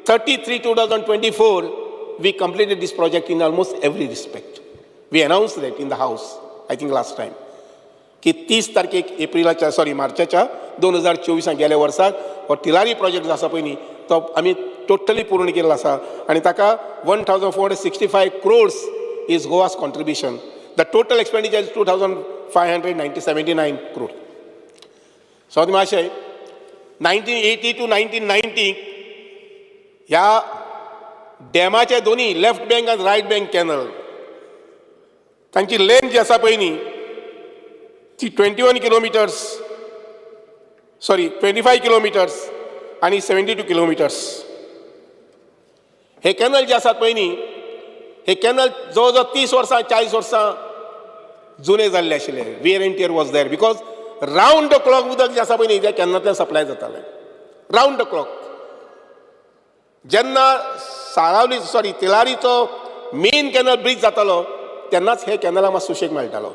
33 2024, we completed this project in almost every respect. We announced that in the house, I think last time. की 30 तारखेक एप्रिलाच्या, sorry, मार्चाच्या 2024 गेल्या वर्साक हो Tillari project जो आसा पळय न्ही, तो आमी टोटली पूर्ण केल्लो आसा आनी ताका 1,465 crores is Goa's contribution. The total expenditure is 2,579 crore. So महाशय, 1980 to 1990 ह्या डॅमाचे दोन्ही लेफ्ट बँक आनी रायट बँक कॅनल तांची लेंथ जी आसा पळय न्ही, ती 21 kilometers, sorry, 25 kilometers आनी 72 किलोमिटर्स. हे कॅनल जे आसात पळय न्ही, हे कॅनल जवळ जवळ 30 वर्सां, 40 वर्सां जुने जाल्ले आशिल्ले. Wear and tear was there because round the clock उदक जें आसा पळय न्ही, त्या कॅनलांतल्यान सप्लाय जातालें रावंड the clock. जेन्ना साळावली, सॉरी, तिलारीचो मेन कॅनल ब्रीज जातालो, तेन्नाच हे कॅनला मात सुशेग मेळटालो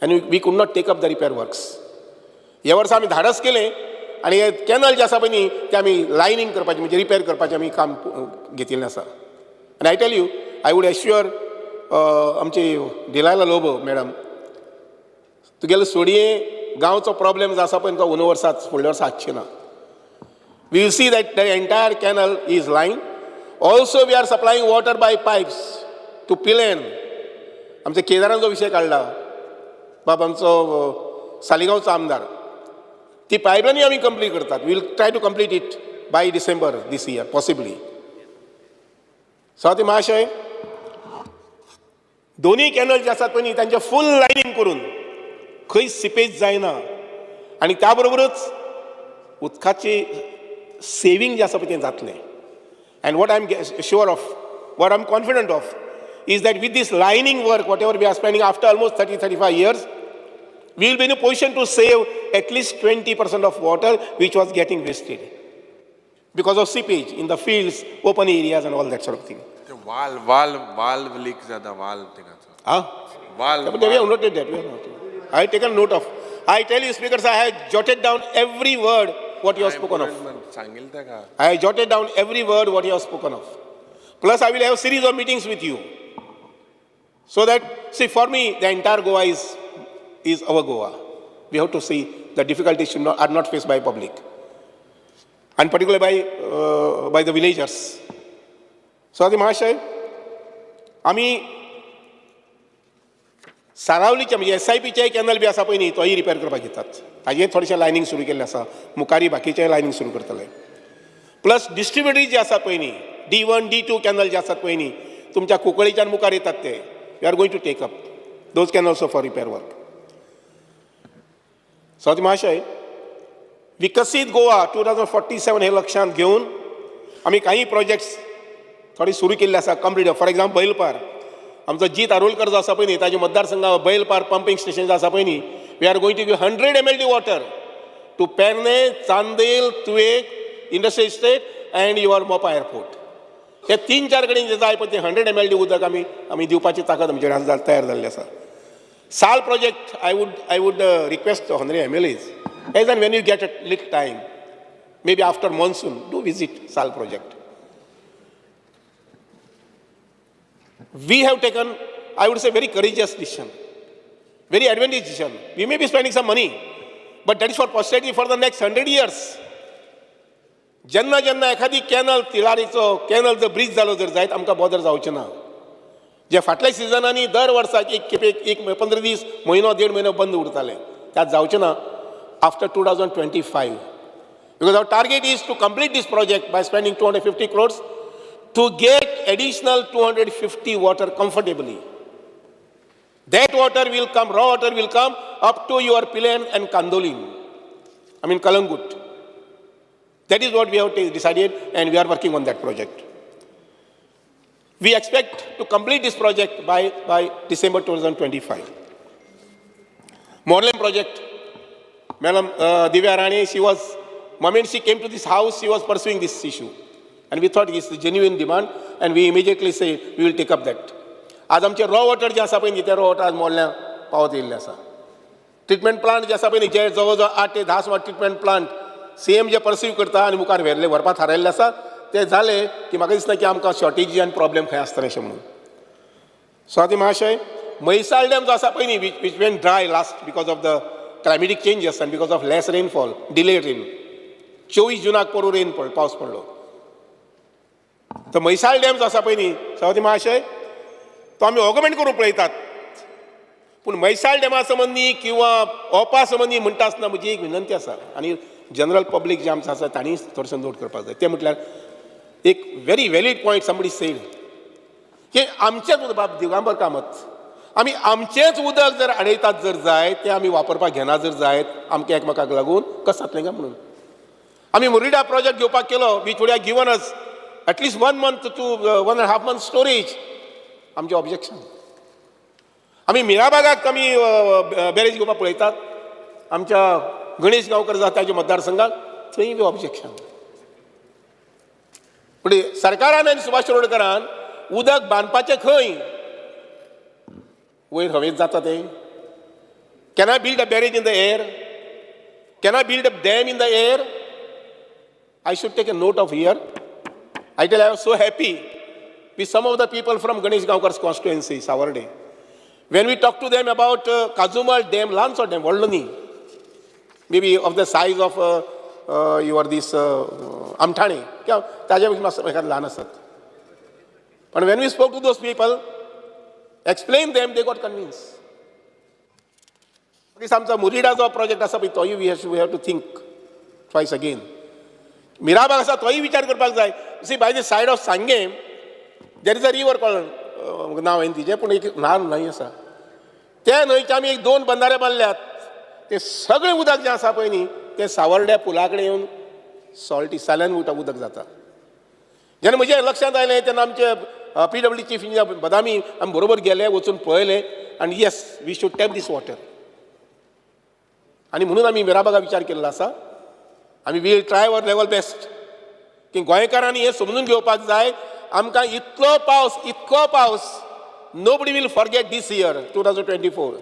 आनी we could not take up the repair works. हे वर्सा आमी धाडस केलें आनी हे कॅनल जे आसा पळय न्ही, ते आमी लायनींग करपाचें, म्हणजे रिपेर करपाचें आमी काम घेतिल्लें आसा. आनी I tell you, I would assure आमची डिलायला लोबो मॅडम, तुगेलो सोडये गांवचो प्रॉब्लेम जो आसा पळय, तो अंदू वर्साच, फुडल्या वर्सा आसचे ना. We will see that the entire canal is lined. Also, we are supplying water by pipes to Pilerne. आमच्या केदारांचो विशय काडला बाब आमचो सालिगांवचो आमदार. ती पायपलायनूय आमी कंप्लीट करतात. We'll try to complete it by December this year possibly. सभापती महाशय, दोन्ही कॅनल जे आसात पळय न्ही, तांचे फूल लायनींग करून खंय सिपेज जायना आनी त्या बरोबरच उदकाची सेवींग जें आसा पळय तें जातलें. And what I am sure of, what I am confident of, is that with this lining work, whatever we are spending after almost 30, 35 years, we will be in a position to save at least 20% of water which was getting wasted because of seepage in the fields, open areas, and all that sort of thing. ते वाल वाल valve leak जाता, वाल थिंगाचो. Huh? वाल. But we have noted that. We have noted. I have taken note of. I tell you, speakers, I have jotted down every word what you have spoken of. सांगेल ताका. I have jotted down every word what you have spoken of. Plus, I will have series of meetings with you. So that, see, for me, the entire Goa is our Goa. We have to see the difficulties should not, are not faced by public. And particularly by the villagers. सभापती महाशय, आमी सारावलीच्या म्हणजे S I पीचे canal बी आसा पळय न्ही, तोय repair करपाक घेतात. ताजेर थोडेशें लायनींग सुरू केल्लें आसा. मुखारी बाकीचें लायनींग सुरू करतले. प्लस डिस्ट्रिब्युटरी जे आसात पळय न्ही, D1, D2 canal जे आसात पळय न्ही, तुमच्या कुंकळीच्यान मुखार येतात ते, we are going to take up those canal also for repair work. सभापती महाशय, विकसीत गोवा 2047 हे लक्षांत घेवन आमी काही प्रोजेक्ट्स थोडे सुरू केल्ले आसा कंप्लीट. फॉर एक्झाम्पल, बैलपार, आमचो जीत आरोलकर जो आसा पळय न्ही, ताजे मतदारसंघा बैलपार पंपींग स्टेशन जे आसा पळय न्ही, we are going to give 100 MLD water to Pernem, Chandel, Tuem, Industrial Estate and your Mopa airport. हे तीन चार कडेन जे जाय पळय ते 100 MLD उदक आमी दिवपाची ताकद आमचे कडेन तयार जाल्ली आसा. साल project, I would request honourable MLAs, as and when you get a little time, maybe after monsoon, do visit Sal project. We have taken, I would say, very courageous decision, very advantageous decision. We may be spending some money, but that is for posterity, for the next 100 years. जेन्ना जेन्ना एखादी canal, तिलारीचो canal जर bridge जालो जर जायत, आमकां bother जावचें ना. जे फाटल्या सिजनांनी दर वर्साक एक खेपे एक 15 दीस, म्हयनो, देड म्हयनो बंद उरताले, त्यात जावचें ना after 2025, because our target is to complete this project by spending 250 crores to get additional 250 water comfortably. That water will come, raw water will come up to your Pilerne and Candolim, I mean Calangute. That is what we have decided, and we are working on that project. We expect to complete this project by December 2025. Morlem project, Madam Divya Rani, she was, moment she came to this house, she was pursuing this issue. And we thought it's a genuine demand, and we immediately say we will take up that. आज आमचे raw water जे आसा पळय न्ही, ते raw water आज मोडल्या पावत येयल्ले आसा. ट्रिटमेंट प्लांट जे आसा पळय न्ही, जे जवळ जवळ 8 ते 10 सुमार ट्रिटमेंट प्लांट सीएम जे परसीव करता आनी मुखार व्हेल्ले, व्हरपा थारायल्ले आसा, ते जाले की म्हाका दिसना की आमकां शॉर्टेजी आनी प्रॉब्लेम खंय आसतले अशें म्हणून. सभापती महाशय, म्हैसाळ डॅम जो आसा पळय न्ही, which went dry last because of the climatic changes and because of less rainfall, delayed rain. 24 जुनाक पोरूं रेन पड पावस पडलो. तर म्हैसाळ डॅम जो आसा पळय न्ही, सभापती महाशय, तो आमी ऑगमेंट करून पळयतात. पूण म्हैसाळ डॅमा संबंदी किंवा ओपा संबंदी म्हणटा आसतना म्हजी एक विनंती आसा आनी जनरल पब्लीक जे आमचें आसा तांणी थोडेशें नोट करपाक जाय. तें म्हटल्यार एक very valid point somebody said की आमचेंच उदक, बाब दिगंबर कामत, आमी आमचेंच उदक जर आडयतात जर जायत, तें आमी वापरपाक घेना जर जायत, आमकां एकमेकाक लागून कशें जातलें काय म्हणून. आमी मुरिडा प्रोजेक्ट घेवपाक केलो, which would have given us at least one month to 1.5 month storage. आमचें ऑब्जेक्शन. आमी मिराबागाक आमी बॅरेज घेवपाक पळयतात, आमच्या गणेश गांवकर जाता ताच्या मतदारसंघात, थंय बी ऑब्जेक्शन. पूण सरकारान आनी सुभाष शिरोडकरान उदक बांदपाचें खंय, वयर हवेंत जाता तें? Can I build a barrage in the air? Can I build a dam in the air? I should take a note of here. I tell, I was so happy with some of the people from Ganesh Gaonkar's constituency, Savarde. When we talk to them about Kazumal Dam, ल्हानसो dam, व्हडलो न्ही, maybe of the size of your this Amthane किंवा ताज्या पेक्षा मातसो एखाद ल्हान आसत, पण when we spoke to those people, explain them, they got convinced. आमचा मुरिडा जो प्रोजेक्ट आसा पळय, तोय we have to think twice again. Mirabag आसा तोय विचार करपाक जाय. See, by the side of Sanguem there is a river called, नांव हांवें तिजें, पूण एक ल्हान न्हंय आसा. त्या न्हंयचे आमी एक दोन बंधारे बांदल्यात. ते सगळें उदक जें आसा पळय न्ही, तें सावर्ड्या पुला कडेन येवन सॉल्टी साल्यान उदक जाता. जेन्ना म्हज्या लक्षांत आयलें, तेन्ना आमचे पीडब्ल्यू चीफ इंजिनियर बदामी आमी बरोबर गेले, वचून पळयलें आनी yes, we should tap this water. आनी म्हणून आमी मिराबागा विचार केल्लो आसा. आमी will try our level best की गोंयकारांनी हें समजून घेवपाक जाय. आमकां इतलो पावस, इतको पावस, nobody will forget this year 2024,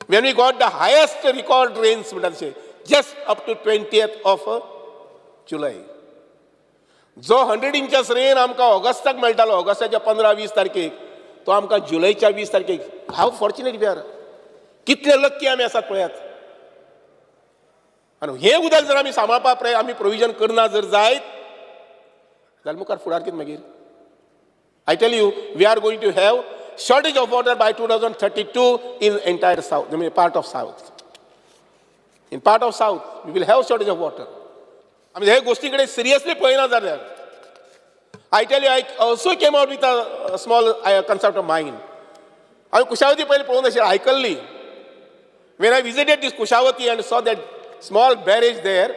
when we got the highest record rains म्हणटा तशें, just up to 20th of July. जो 100 इंचस रेन आमकां ऑगस्टाक मेळटालो, ऑगस्टाच्या 15-20 तारखेक, तो आमकां जुलयच्या 20 तारखेक. How fortunate we are! कितले लक्की आमी आसात पळयात. आनी हें उदक जर आमी सांबाळपा आमी प्रोविजन करना जर जायत जाल्यार मुखार फुडार कितें मागीर? I tell you, we are going to have shortage of water by 2032 in entire south, I mean, part of south. In part of south, we will have shortage of water. आमी हे गोष्टी कडेन सिरियसली पळयना जाल्यार. I tell you, I also came out with a small concept of mine. हांवें कुशावती पयलीं पळोवंक नाशिल्ली, आयकल्ली. When I visited this Kushavati and saw that small barrage there,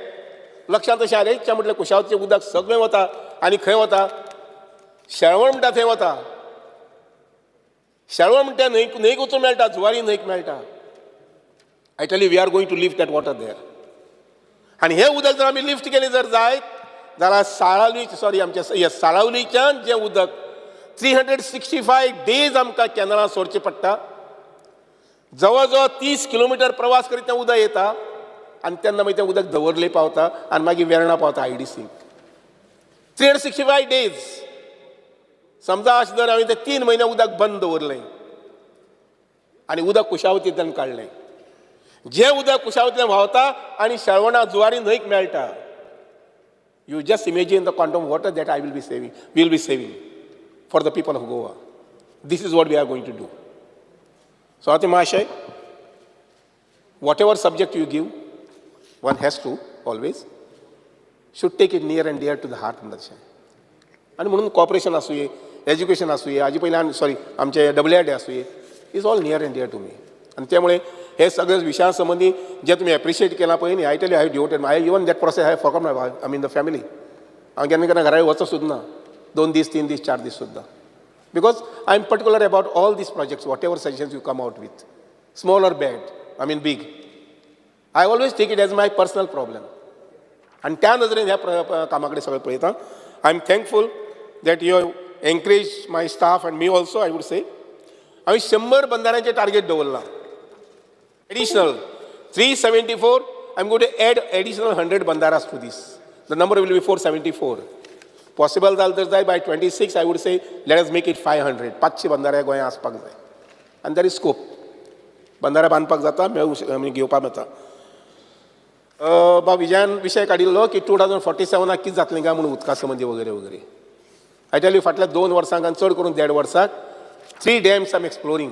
लक्षांत अशें आयलें, च्या म्हटलें, कुशावतीचें उदक सगळें वता आनी खंय वता? शेळवण म्हणटा थंय वता. शेळवण म्हणटा न्हंयक, न्हंयक वचून मेळटा, जुवारी न्हंयक मेळटा. I tell you, we are going to lift that water there. आनी हें उदक जर आमी लिफ्ट केलें जर जायत जाल्यार साळावली, सॉरी, आमच्या येस, साळावलीच्यान जें उदक 365 days आमकां कॅनलां सोडचें पडटा, जवळ जवळ 30 किलोमिटर प्रवास करीत तें उदक येता आनी तेन्ना मागीर तें उदक दवर्ले पावता आनी मागीर वेर्णा पावता आयडीसीक. 365 days. समजा अशें जर हांवें ते 3 म्हयने उदक बंद दवरलें आनी उदक कुशावतींतल्यान काडलें, जें उदक कुशावतींतल्यान व्हांवता आनी शेळवणा जुवारी न्हंयक मेळटा, you just imagine the quantum water that I will be saving, will be saving for the people of Goa. This is what we are going to do. So आतां महाशय, whatever subject you give, one has to always should take it near and dear to the heart म्हणटा तशें. आनी म्हणून corporation आसुये, education आसुये, हाजे पयलीं, सॉरी, आमचे डब्ल्यू आर डी आसुये, is all near and dear to me. आनी त्यामुळे हे सगळे विशया संबंदी जे तुमी एप्रिशिएट केलां पळय न्ही, I tell you, I devoted, I even that process I forgot my, I mean, the family. हांव केन्ना केन्ना घरा वचो सुद्दां ना, 2 दीस, 3 दीस, 4 दीस सुद्दां, because I am particular about all these projects. Whatever suggestions you come out with, small or bad, I mean big, I always take it as my personal problem. आनी त्या नदरेन ह्या कामा कडेन सगळें पळयता. I am thankful that you encourage my staff and me also. I would say, हांवें 100 बंधाऱ्यांचें target दवरलां, additional 374. I am going to add additional 100 bandharas to this. The number will be 474. Possible जालें तर जाय, by 26, I would say, let us make it 500. 500 बंधारे गोंयांत आसपाक जाय. आनी there is scope. बंधारे बांदपाक जाता, मेळूं, घेवपाक मेळटा. बा विजयान विशय काडिल्लो की 2047आक कितें जातलें काय म्हणून उदका संबंदी वगैरे वगैरे. I tell you, फाटल्या 2 वर्सांक आनी चड करून देड वर्साक three dams am exploring.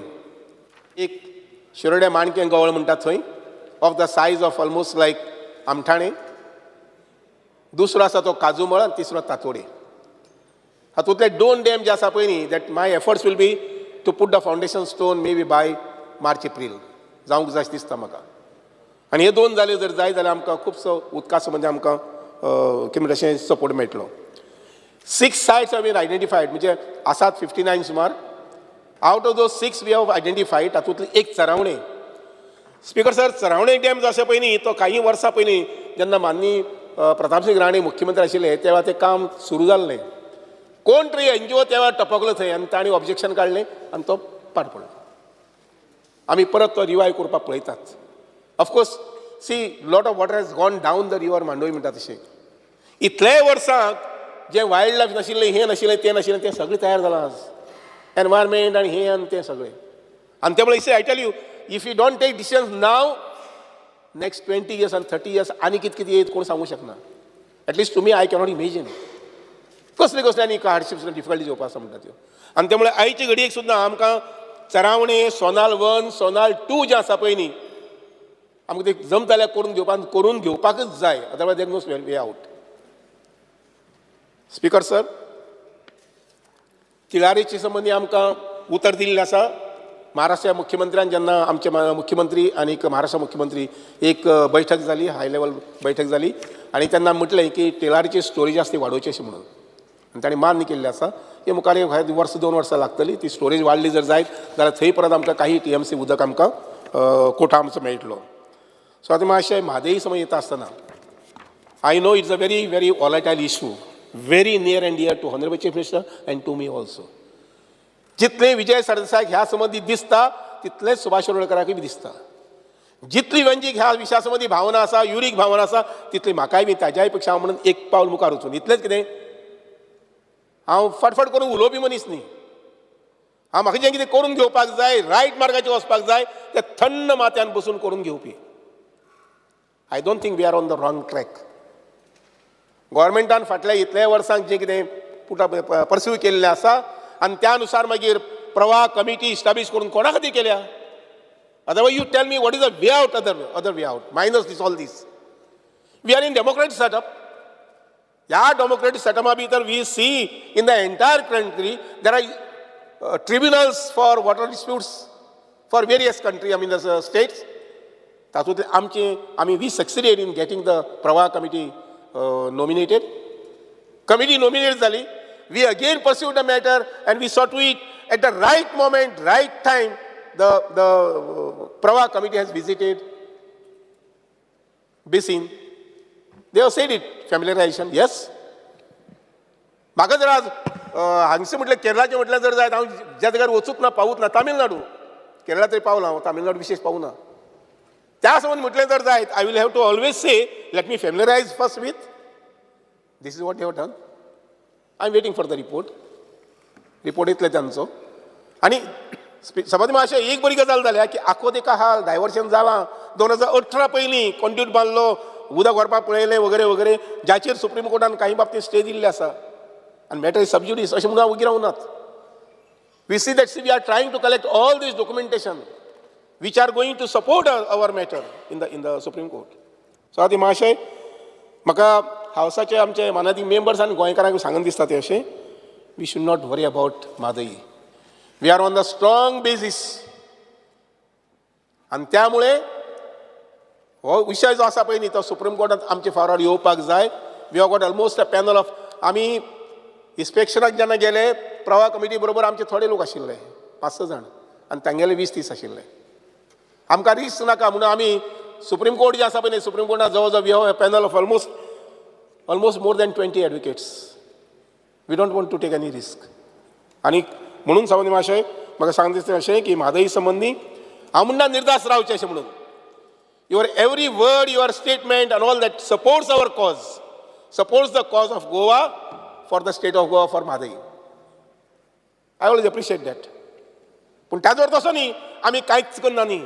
एक शिरोड्या माणक्यां गवळ म्हणटा थंय, of the size of almost like Amthane. दुसरो आसा तो काजूमळ आनी तिसरो तातोडे. हातूंतले दोन डॅम जे आसा पळय न्ही, that my efforts will be to put the foundation stone maybe by March, April जावंक जाय अशें दिसता म्हाका. आनी हे दोन जाले जर जाय जाल्यार आमकां खुबसो उदका संबंदी आमकां कितें म्हणटा अशें सपोर्ट मेळटलो. Six sites have been identified म्हणजे आसात 59 सुमार. Out of those six we have identified, तातूंतली एक Charavane. Speaker sir, Charavane dam जो आसा पळय न्ही, तो काही वर्सां पयलीं जेन्ना माननीय प्रतापसिंग राणे मुख्यमंत्री आशिल्ले तेवा तें काम सुरू जाल्लें. कोण तरी एनजीओ तेवा टपकलो थंय आनी तांणी ऑब्जेक्शन काडलें आनी तो पाड पडलो. आमी परत तो रिवायव करपाक पळयतात. Of course, see, lot of water has gone down the river Mandovi म्हणटा तशें. इतलेय वर्सांक जें वायल्ड लायफ नाशिल्लें, हें नाशिल्लें, तें नाशिल्लें, तें सगळें तयार जालां आज, एनवायरमेंट आनी हें आनी तें सगळें. आनी त्यामुळे I tell you, if you don't take decisions now, next 20 years आनी 30 इयर्स आनी कितें कितें येत कोण सांगूंक शकना. एटलिस्ट तुमी, I cannot imagine कसले कसले आनी हार्डशिप्स, डिफिकल्टीज येवपा आसा म्हणटा त्यो. आनी त्यामुळे आयचे घडयेक सुद्दां आमकां चरावणे, सोनाल 1, सोनाल 2 जें आसा पळय न्ही, आमकां ते जमता जाल्यार करून घेवपाक, करून घेवपाकच जाय, otherwise there no way out. Speaker sir, तिळारीचे संबंदी आमकां उतर दिल्लें आसा. महाराष्ट्र मुख्यमंत्र्यान जेन्ना आमचे मुख्यमंत्री आनी महाराष्ट्र मुख्यमंत्री एक बैठक जाली, हाय लेवल बैठक जाली आनी तेन्ना म्हटलें की टिळारीची स्टोरेज आसा ती वाडोवची अशें म्हणून, आनी तांणी मान्य केल्लें आसा की मुखार एक वर्स दोन वर्सां लागतली. ती स्टोरेज वाडली जर जायत जाल्यार थंय परत आमकां काही टीएमसी उदक आमकां कोटा आमचो मेळटलो. सो आतां मातशें म्हादई समज येता आसतना, I know it's a very very volatile issue, very near and dear to honourable Chief Minister and to me also. जितलें विजय सरदेसाय ह्या संबंदी दिसता, तितलेंच सुभाष शिरोडकराकूय बी दिसता. जितली वेंजीक ह्या विशया संबंदी भावना आसा, युरीक भावना आसा, तितली म्हाकाय बी. ताज्याय पेक्षा हांव म्हणून एक पावल मुखार वचून इतलेंच कितें, हांव फटफट करून उलोवपी मनीस न्ही. हांव म्हाका जें कितें करून घेवपाक जाय, रायट मार्गाचेर वचपाक जाय, तें थंड माथ्यान बसून करून घेवपी. I don't think we are on the wrong track. गोवोरमेंटान फाटल्या इतल्या वर्सांक जें कितें पुट परस्यू केल्लें आसा आनी त्या नुसार मागीर प्रवाह कमिटी इस्टाब्लीश करून कोणा खातीर केल्या? Otherwise you tell me what is a way out, other way out minus this, all this. We are in democratic setup. ह्या डेमोक्रेटिक सेटअपा भितर we see in the entire country there are tribunals for water disputes for various country, I mean, states. तातूंतले आमचे आमी, we succeeded in getting the Pravah committee nominated. Committee nominate जाली. We again pursue the matter and we saw to it at the right moment, right time, the Pravah committee has visited basin. They have said it, familiarization, yes. म्हाका जर आज हांगसर म्हटलें, केरळाचें म्हटलें जर जायत, हांव ज्या जाग्यार वचूंक ना, पावूंक ना, तामिळनाडू, केरळा तरी पावला हांव, तामिळनाडू विशेश पावूं ना. त्या संबंद म्हटलें जर जायत, I will have to always say, let me familiarize first with this. Is what have done. I am waiting for the report. Report येतले तांचो. आनी सभापती मातशें, एक बरी गजाल जाल्या की आखो एका हाल डायवर्शन जालां. 2018 पयलीं कॉन्ड्यूट बांदलो, उदक व्हरपाक पळयलें वगैरे वगैरे, जाचेर सुप्रीम कोर्टान काही बाबतींत स्टे दिल्ले आसा आनी मॅटर is सब ज्युडीस अशें म्हणून Vagir रावनात. We see that, see, we are trying to collect all this documentation which are going to support our matter in the Supreme Court. So आतां मातशें म्हाका हावसाचे आमचे मानादीक मेंबर्स आनी गोंयकारांक सांगून दिसता तें अशें, we should not worry about Mhadei. We are on the strong basis. आनी त्यामुळे हो विशय जो आसा पळय न्ही, तो सुप्रीम कोर्टात आमचे फावरार येवपाक जाय. We have got almost a panel of, आमी इन्स्पेक्शनाक जेन्ना गेले, प्रवाह कमिटी बरोबर आमचे थोडे लोक आशिल्ले, पांच स जाण, आनी तांगेले 20-30 आशिल्ले. आमकां रिस्क नाका म्हणून आमी सुप्रीम कोर्ट जे आसा पळय न्ही, सुप्रीम कोर्टात जवळ जवळ we have a panel of almost more than 20 advocates. We don't want to take any risk. आनी म्हणून सभापती माशय, म्हाका सांग दिसता अशें की म्हादई संबंदी हांव म्हणना निर्धास रावचें अशें म्हणून. Your every word, your statement and all that supports our cause, supports the cause of Goa, for the state of Goa, for Mhadei. I always appreciate that. पूण त्याच बरोबर तसो न्ही, आमी कांयच करना न्ही,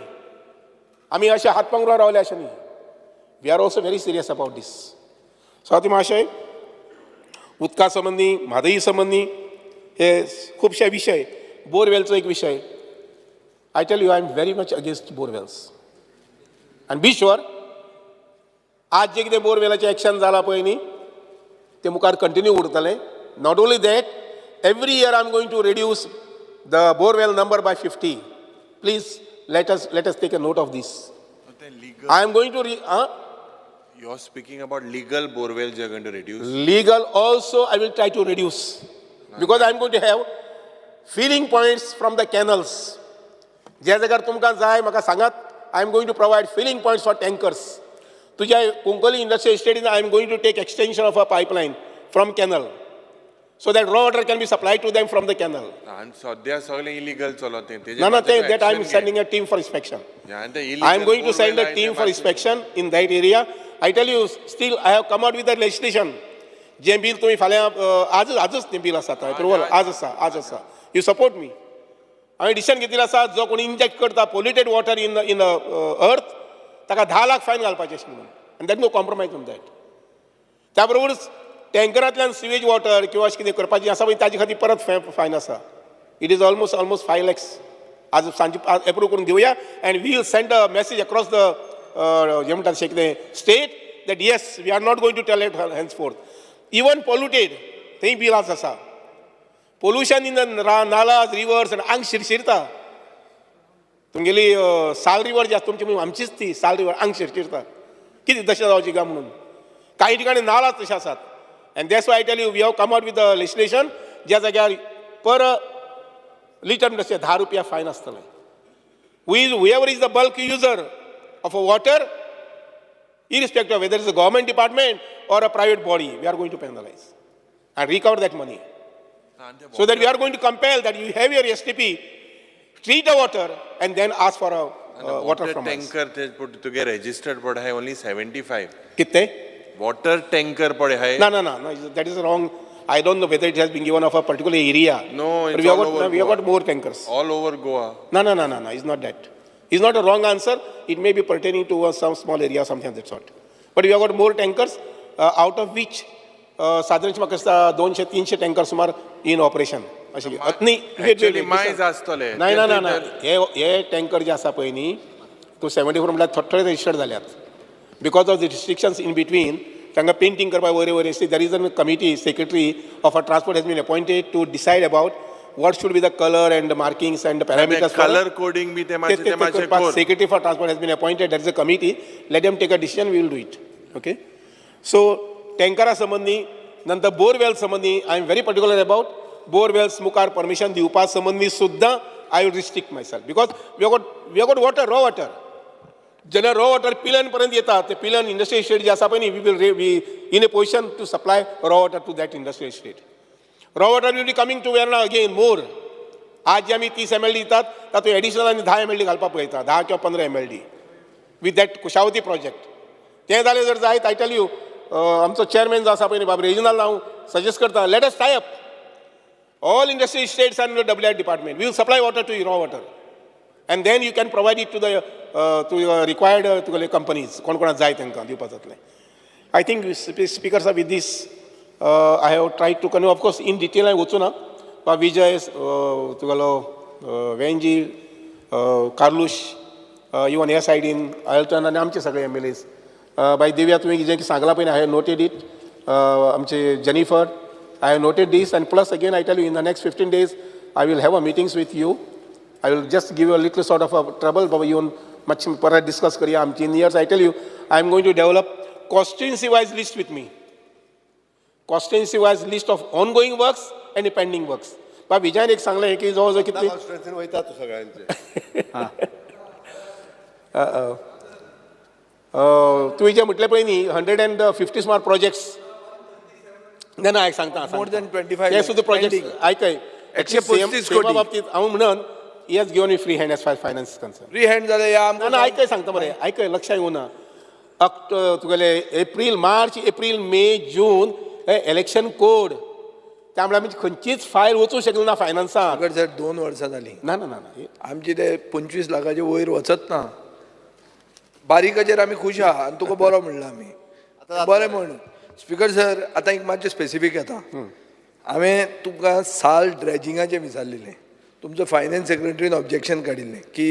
आमी अशे हात पांगरून रावले अशें न्ही. We are also very serious about this. So आतां मातशें उदका संबंदी, म्हादई संबंदी हे खुबशे विशय, बोरवेलचो एक विशय. I tell you, I am very much against borewells आनी बी शुअर, आज जे कितें बोरवेलाचें एक्शन जालां पळय न्ही, तें मुखार कंटिन्यू उरतलें. Not only that, every year I am going to reduce the borewell number by 50. Please let us take a note of this. ते legal I am going to You are speaking about legal borewells you are going to reduce. Legal also I will try to reduce because I am going to have filling points from the canals. ज्या जाग्यार तुमकां जाय म्हाका सांगात. I am going to provide filling points for tankers. तुज्या Cuncolim industrial इस्टेटीन I am going to take extension of a pipeline from canal so that raw water can be supply to them from the canal. आनी सद्या सगळें illegal चलत तें. तेजेर ना ना, मातशें ते that I am action घे. Sending a team for inspection. आनी ते I am illegal going to send a borewell team आहाय for ते inspection in that area. I tell you, still I have come out with the legislation. जें bill तुमी फाल्यां आजच आजच तें बील आसा आतां एप्रुवल आज आसा आज आसा. You support me. हांवें डिसिजन घेतिल्लें आसा जो कोणी इंजेक्ट करता polluted water in earth ताका 10 लाख फायन घालपाचें अशें म्हणून आनी that no compromise on that. त्या बरोबरूच टँकरांतल्यान सिवेज वॉटर किंवा अशें कितें करपाचें आसा पळय ताजे खातीर परत फायन आसा. It is almost 5 lakhs. आज सांजे एप्रूव करून घेवया and we will send a message across the जें म्हणटा तशें कितें state that yes, we are not going to tell it henceforth. Even polluted थंय बील आज आसा. Pollution in the nalas, rivers आनी आंग शिरशिरता. तुमगेली साल रिवर जी आसा तुमची आमचीच ती साल रिवर आंग शिरशिरता. कितें दशा जावची काय म्हणून काही ठिकाणी नालाच तशे आसात. And that's why I tell you we have come out with a legislation ज्या जाग्यार पर लिटर म्हणटा 10 रुपया फायन आसतलें. Whoever is the bulk user of a water, irrespective of whether it's a government department or a private body, we are going to penalize and recover that money. आनी ते So that we are going to compel that you have your STP, treat the water and then ask for a water from us. Tanker ते तुगे registered पड आहाय only 75. कितने? Water tanker पड आहाय. No, no, no, no, that is wrong. I don't know whether it has been given of a particular area. No, But it's we have all got, over no, we have Goa. Got more tankers. All over Goa. No, no, no, no, no, it's not that. It's not a wrong answer. It may be pertaining to some small area or something of that sort. But we have got more tankers, out of which साधारण म्हाका दिसता 200-300 tanker सुमार in operation अशें न्ही. Wait, wait, Actually, wait, मायज listen. आसतले. नाही ना ना ते ना, हे हे टँकर जे आसा पळय न्ही तूं 74 म्हटल्यार थोडे थोडे रजिस्टर्ड जाल्यात because of the restrictions in between. तांकां पेंटींग करपाक वयर वयर आसली. There is a committee, secretary of a transport has been appointed to decide about what should be the colour and markings and parameters. Colour coding बी ते मातशें ते मातशें कर. Secretary for transport has been appointed. There is a committee. Let them take a decision. We will do it. Okay. So टँकरा संबंदी नंतर borewell संबंदी I am very particular about borewells. मुखार permission दिवपा संबंदी सुद्दां I will restrict myself because we got water, raw water. जेन्ना raw water पिलन पर्यंत येता ते पिलन इंडस्ट्रियल इस्टेट जे आसा पळय न्ही, we will be in a position to supply raw water to that industrial estate. Raw water will be coming to Verna again more. आज जे आमी 30 MLD दितात तातूंत एडिशनल आनी 10 MLD घालपाक पळयता, 10 किंवा 15 MLD with that Kushavati project. तें जालें जर जायत, I tell you, आमचो चेअरमॅन जो आसा पळय न्ही बाब रेजिनल, हांव सजेस्ट करता, let us tie up all industry estates and WI department. We will supply water to you, raw water, and then you can provide it to your required तुगेले companies कोण कोणाक जाय तांकां दिवपा जातलें. I think, speaker sir, with this I have try to convey. Of course in detail हांवें वचूं ना. बा विजय, तुगेलो वेंजी, कार्लूश, इवन ह्या सायडीन आयल्टन आनी आमचे सगळे MLAs, बाय दिव्या, तुवें जें कितें सांगलां पळय I have noted it. आमचे Jennifer, I have noted this. And plus again I tell you, in the next 15 days I will have a meetings with you. I will just give you a little sort of a trouble बाबा येवन मातशें परत discuss करया आमची in years. I tell you, I am going to develop constituency wise list with me, constituency wise list of ongoing works and pending works. बा विजयान एक सांगलें की जवळ जवळ कितली कॉन्स्टिट्युएन्सीन वयता तूं सगळ्यांचे. तुवें जें म्हटलें पळय न्ही 150 सुमार प्रोजेक्ट्स. ना ना, एक सांगता. More than 25 ते सुद्दां प्रोजेक्ट pending. आयकय 135 कोटी. बाबतीत हांव म्हणन he has given me free hand as far finance concern. Free hand जाल्यार ह्या ना ना, आयकय सांगता मरे, आयकय लक्षात येवना. अक्ट तुगेले एप्रील, मार्च, एप्रील, मे, जून हे इलेक्शन कोड, त्यामुळे आमी खंयचीच फायल वचूं शकली ना फायनान्साक. आमकां सर 2 वर्सां जालीं. ना ना ना ना. आमची ते 25 लाखाचे वयर वचत ना. बारीकाचेर आमी खूश आहा आनी तुका बरो म्हणला आमी बरें म्हण. स्पिकर सर, आतां एक मातशें स्पेसिफीक येता. हांवें तुमकां साल ड्रेजिंगाचें विचारलेलें. तुमचो फायनान्स सेक्रेटरीन ऑब्जेक्शन काडिल्लें की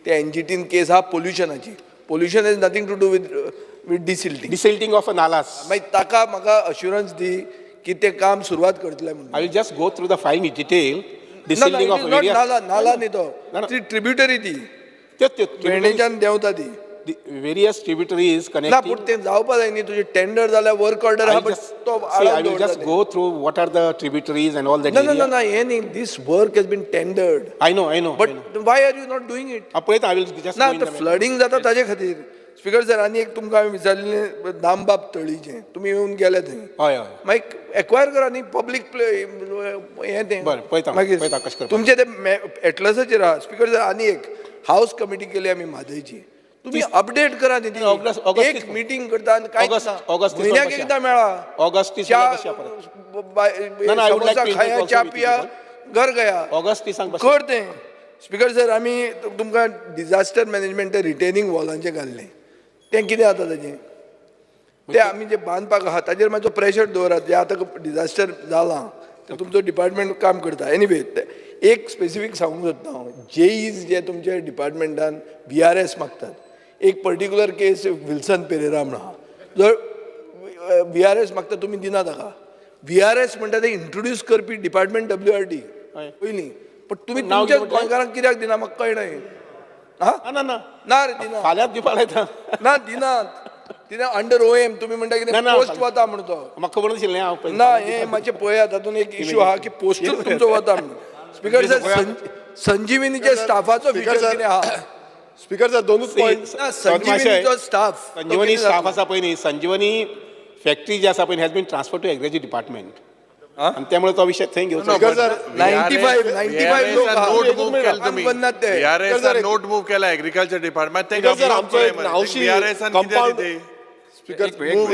ते एनजीटीन केस आहा पोल्युशनाची. Pollution has nothing to do with desilting. Desilting of nalas. मागीर ताका म्हाका अश्युरन्स दी की ते काम सुरवात करतले म्हणून. I will just go through the file in detail. Desilting of नाला, नाला न्ही तो. ना, ना. ती ट्रिब्युटरी ती तेच तेच. वेर्णेच्यान देंवता ती. Various tributaries ना, कनेक्टिंग. पूण तें जावपा जाय न्ही. तुजें टेंडर जाल्यार वर्क ऑर्डर आहा, बट तो I will just go through what are the tributaries and all that. ना ना ना ना, हें न्ही, this work has been tendered. I know, I know. But why are you not doing it? पळयता, I will just ना, आतां flooding जाता ताजे खातीर. स्पीकर सर, आनी एक तुमकां हांवें विचारलें दामबाब तळीचें, तुमी येवन गेले थंय. हय हय. मागीर एक्वायर करा न्ही पब्लीक प्ले हें तें. बरें, पळयता, मागीर पळयता कशें करपाचें. तुमचें तें एटलसाचेर आहा. स्पीकर सर, आनी एक हावस कमिटी केली आमी म्हादयची, तुमी अपडेट करा न्ही ती. ऑगस्ट- ऑगस्ट एक मिटींग करता आनी कांयच ना. ऑगस्ट म्हयन्याक एकदां मेळा. ऑगस्ट 30 च्या बसया परत. ना, I would like samosa to engage खाया, also च्या with you पिया, घर गया. ऑगस्ट 30 बसया. कर तें. स्पीकर सर, आमी तुमकां डिझास्टर मॅनेजमेंट रिटेनिंग वॉलांचें घाल्लें, तें कितें जाता ताजें? तें आमी जें बांदपाक आहा ताजेर मातसो प्रेशर दवरात. जें आतां डिझास्टर जालां तें तुमचो डिपार्टमेंट काम करता. एनिवे, एक स्पेसिफीक सांगूंक सोदता हांव, जेईज जे तुमच्या डिपार्टमेंटान व्ही आर एस मागतात, एक पर्टिक्युलर केस विल्सन पेरेरा म्हण आहा, जो व्ही आर एस मागता, तुमी दिना ताका. व्ही आर एस म्हणटा ते इंट्रोड्यूस करपी डिपार्टमेंट डब्ल्यू आर डी पयलीं, पण तुमी नाव तुमच्या कितें म्हटलें? गोंयकारांक कित्याक दिना म्हाका कळना हें. हा. ना ना ना. ना रे, दिना. फाल्यांच दिवपाक लायता. ना, दिनात. दिना. अंडर ओ एम तुमी म्हणटा ना, कितें ना, पोस्ट वता म्हण तो. म्हाका खबर नाशिल्लें हांव पळयता. ना, हें मातशें पळयात, तातूंत एक इशू आहा की पोस्टूच तुमचो वता म्हणून. स्पीकर सर, संजिवनीच्या स्टाफाचो स्पीकर फ्युचर सर, कितें आहा? स्पीकर सर, दोनूच पॉयंट. ना, संजिवनीचो स्टाफ संजीवनी स्टाफ आसा पळय न्ही, संजीवनी फॅक्टरी जी आसा पळय has been transfer to agriculture department आनी त्यामुळे तो विशय थंय घेवचो. स्पीकर सर, 95 95 लोक आहा. नोट मूव केला तुम्ही. काम करनात ते. VRS note मूव केला एग्रीकल्चर डिपार्टमेंट. स्पीकर सर, आमचो एक Nauxi compound speaker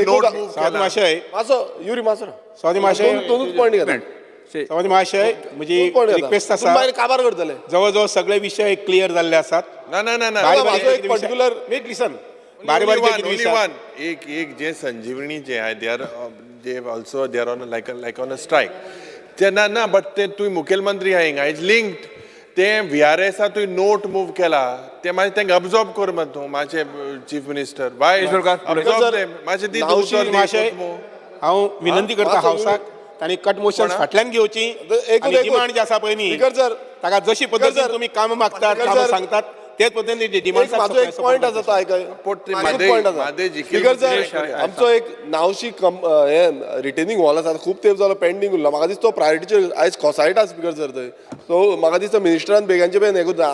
note move Sawant केला. महाशय. मासो युरी मासो. सावंत महाशय. दोनूच पॉयंट घेता. सावंत महाशय, म्हजी रिक्वेस्ट आसा, मागीर काबार करतले. जवळ जवळ सगळे विशय क्लियर जाल्ले आसात. ना ना ना ना. बारीक माझो बारीक एक जे विशय- particular- Wait, listen. बारीक बारीक जे कितें ओनली विशय आसात, वन एक एक जे संजीवनी जे आहे, they are they also they are on like like on a strike ते. ना ना, बट ते तुवें मुखेलमंत्री आहा हिंगा, is linked. ते व्ही आर एसा तुवें नोट मूव केला, ते मातशें तांकां अब्जॉर्ब कर मरे तूं मातशें. चीफ मिनिस्टर, वाय अब्जॉर्ब ते मातशें दी तूं नावशी उतर दी. महाशय, हांव विनंती करता मातसो हावसाक, तांणी कट मोशन फाटल्यान घेवची एकूच- आनी एकूच. डिमांड जी आसा पळय न्ही, स्पीकर सर, ताका जशी पद्दतीन सर, तुमी कामां मागतात, स्पीकर कामां सर, सांगतात, तेच पद्दतीन एक डिमांड. माझो एक पॉयंट आसा तो आयकय. पोट ते एकूच म्हादय- पॉयंट आसा. म्हादय जिखील स्पीकर सर, मुखेल आमचो एक नावशी हे रिटेनिंग हॉल आसा, खूब तेंप जालो पेंडींग उरला. म्हाका दिसता तो प्रायोरिटीचेर आयज खोसायटा स्पीकर सर थंय. सो म्हाका दिसता मिनिस्टरान बेगांचे बेगीन हें करता.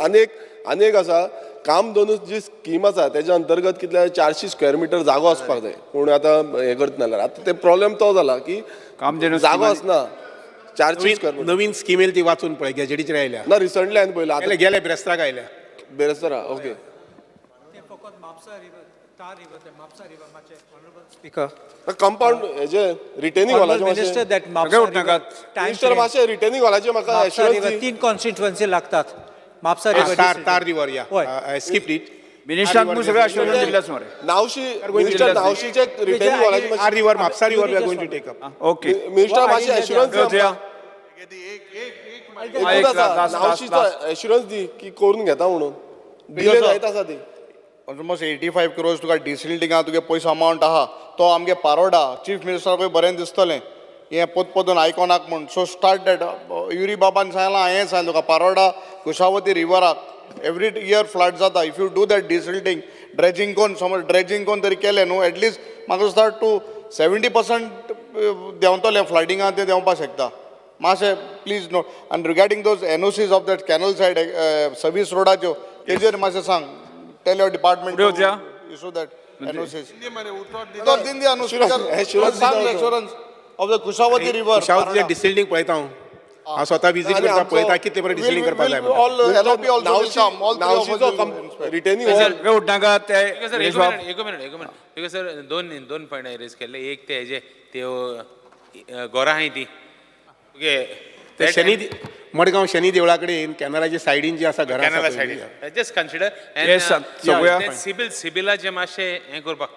आनी एक आसा, कामधेनू जी स्कीम आसा तेच्या अंतर्गत कितले 400 स्क्वेअर मिटर जागो आसपाक जाय. पूण आतां हें करतना जाल्यार आतां ते प्रॉब्लेम तो जाला की कामधेनू जागो स्किमान- आसना 400 स्क्वेअर मिटर. नवीन स्कीम येयली ती वाचून पळय, गॅजेटीचेर आयल्या. ना, रिसंटली हांवें पळयला आतां. गेले गेले ब्रेस्ताक आयल्या. बेरेस्तारा, ओके. ते फकत म्हापसा रिवर, तार रिवर, ते म्हापसा रिवर मातशें ऑनरेबल स्पीकर. कंपाऊंड हेजे रिटेनिंग हॉलाचे मिनिस्टर मातशें that सगळे म्हापसा उठनाकात. रिवर टायम मिनिस्टर, मातशें रिटेनिंग हॉलाचे म्हाका म्हापसा एश्युरन्स रिवर दी. तीन कॉन्स्टिट्युएन्सी लागतात म्हापसा रिवर. तार तार रिवर, या हय. I skip it. मिनिस्टरांक पण सगळं आश्वासन दिल्याच मरे. नावशी मिनिस्टर, नावशीचे रिटेनिंग हॉलाचे R river, Mapusa river we are going to take up. Okay. Minister, मातशें एश्युरन्स दी वचया. आमकां. एक एकूच आसा, last, last, नावशीचो last. Assurance दी की करून घेता म्हणून. डिले जायत आसा ती. ऑलमोस्ट 85 क्रोर्स तुका डिसिल्टिंगा तुगे पयसो अमावंट आहा तो आमगे पारोडा चीफ मिनिस्टराकूय बरें दिसतलें हें पोत पोतून आयकोनाक म्हूण. So start that. Yuri बाबान सांगलां, हांवें सांगलें तुका, पारोडा कुशावती रिवराक एवरी इयर फ्लड जाता. If you do that desilting, dredging कोन, समज ड्रेजींग कोन तरी केलें न्हू, एटलिस्ट म्हाका दिसता टू 70% देंवतलें फ्लडिंगा, तें देंवपाक शकता मातशें. Please note. आनी regarding those NOCs of that canal side service रोडाच्यो, तेजेर मातशें सांग, tell your department फुडें वचया. Issue that NOCs. मरे उतर दी. उतर दिन दिया न्हू स्पीकर. Assurance सांग दिता. एश्योरन्स ऑफ the Kushavati river. कुशावतीचें डिसिल्टींग पळयता हांव. हांव स्वता विजीट आनी करता, आमचो- पळयता कितले बरें डिसिल्टींग करपाक जाय म्हणटा. All LOP also will come, all नावशीचो retaining hall. सगळे उठनाकात ते. स्पीकर सर, गिरीश एक बाब. मिनिट, एक मिनिट, एक मिनिट. स्पीकर सर, दोन दोन पॉयंट हांवें रेज केल्ले. एक ते हेजे त्यो गोरां आहाय ती, ओके. ते शनी, मडगांव शनी देवळा कडेन कॅनलाच्या सायडीन जी आसा घरां आसा कॅनला पळय. सायडीन जस्ट कन्सिडर. Yes, sir. सगळ्या- सिबील सिबिलाचें मातशें हें करपाक.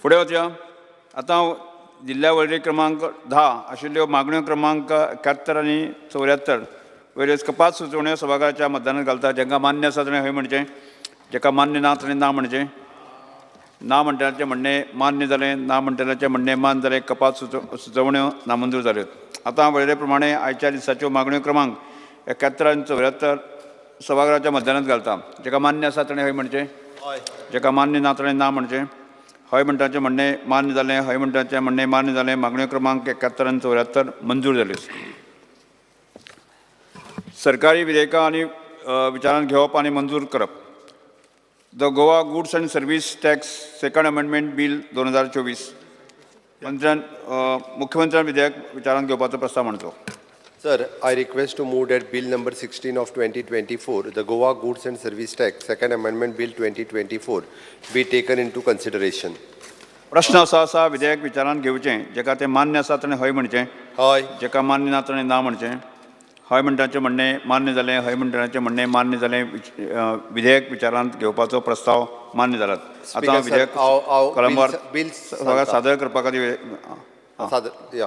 फुडें वचया. आतां जिल्ल्या वळेरी क्रमांक 10 आशिल्ल्यो मागण्यो क्रमांक 71 आनी 74 वयल्यो कपात सुचोवण्यो सभाघराच्या मतदानात घालता. जांकां मान्य आसा ताणें हय म्हणचें, जाका मान्य ना ताणें ना म्हणचें. ना म्हणटल्याचें म्हणणें मान्य जालें, ना म्हणटल्याचें म्हणणें मान्य जालें. कपात सुचोवण्यो नामंजूर जाल्यो. आतां वळेरे प्रमाणे आयच्या दिसाच्यो मागण्यो क्रमांक 71 आनी 74 सभाघराच्या मतदानात घालता. जाका मान्य आसा ताणें हय म्हणचें. जेका मान्य ना ताणें ना म्हणचें. हय म्हणटाचें म्हणणें मान्य जालें. हय म्हणटाचें म्हणणें मान्य जालें. मागण्यो क्रमांक 71 आनी 74 मंजूर जाल्यो. सरकारी विधेयकां आनी विचारांत घेवप आनी मंजूर करप. The Goa Goods and Service Tax Second Amendment Bill 2024. मंत्र्यान, मुख्यमंत्र्यान विधेयक विचारांत घेवपाचो प्रस्ताव मांडचो. Sir, I request to move that Bill number 16 of 2024, the Goa Goods and Service Tax Second Amendment Bill 2024, be taken into consideration. प्रश्न असो आसा, विधेयक विचारांत घेवचें. जेका तें मान्य आसा ताणें हय म्हणचें. हय. जेका मान्य ना ताणें ना म्हणचें. हय म्हणटाचें म्हणणें मान्य जालें. हय म्हणटाचें म्हणणें मान्य जालें. विधेयक विचारांत घेवपाचो प्रस्ताव मान्य जाला. आतां Speaker, sir, विधेयक हांव कलमवार बिल सभाघरात सांगता. सादर करपा खातीर सादर, या.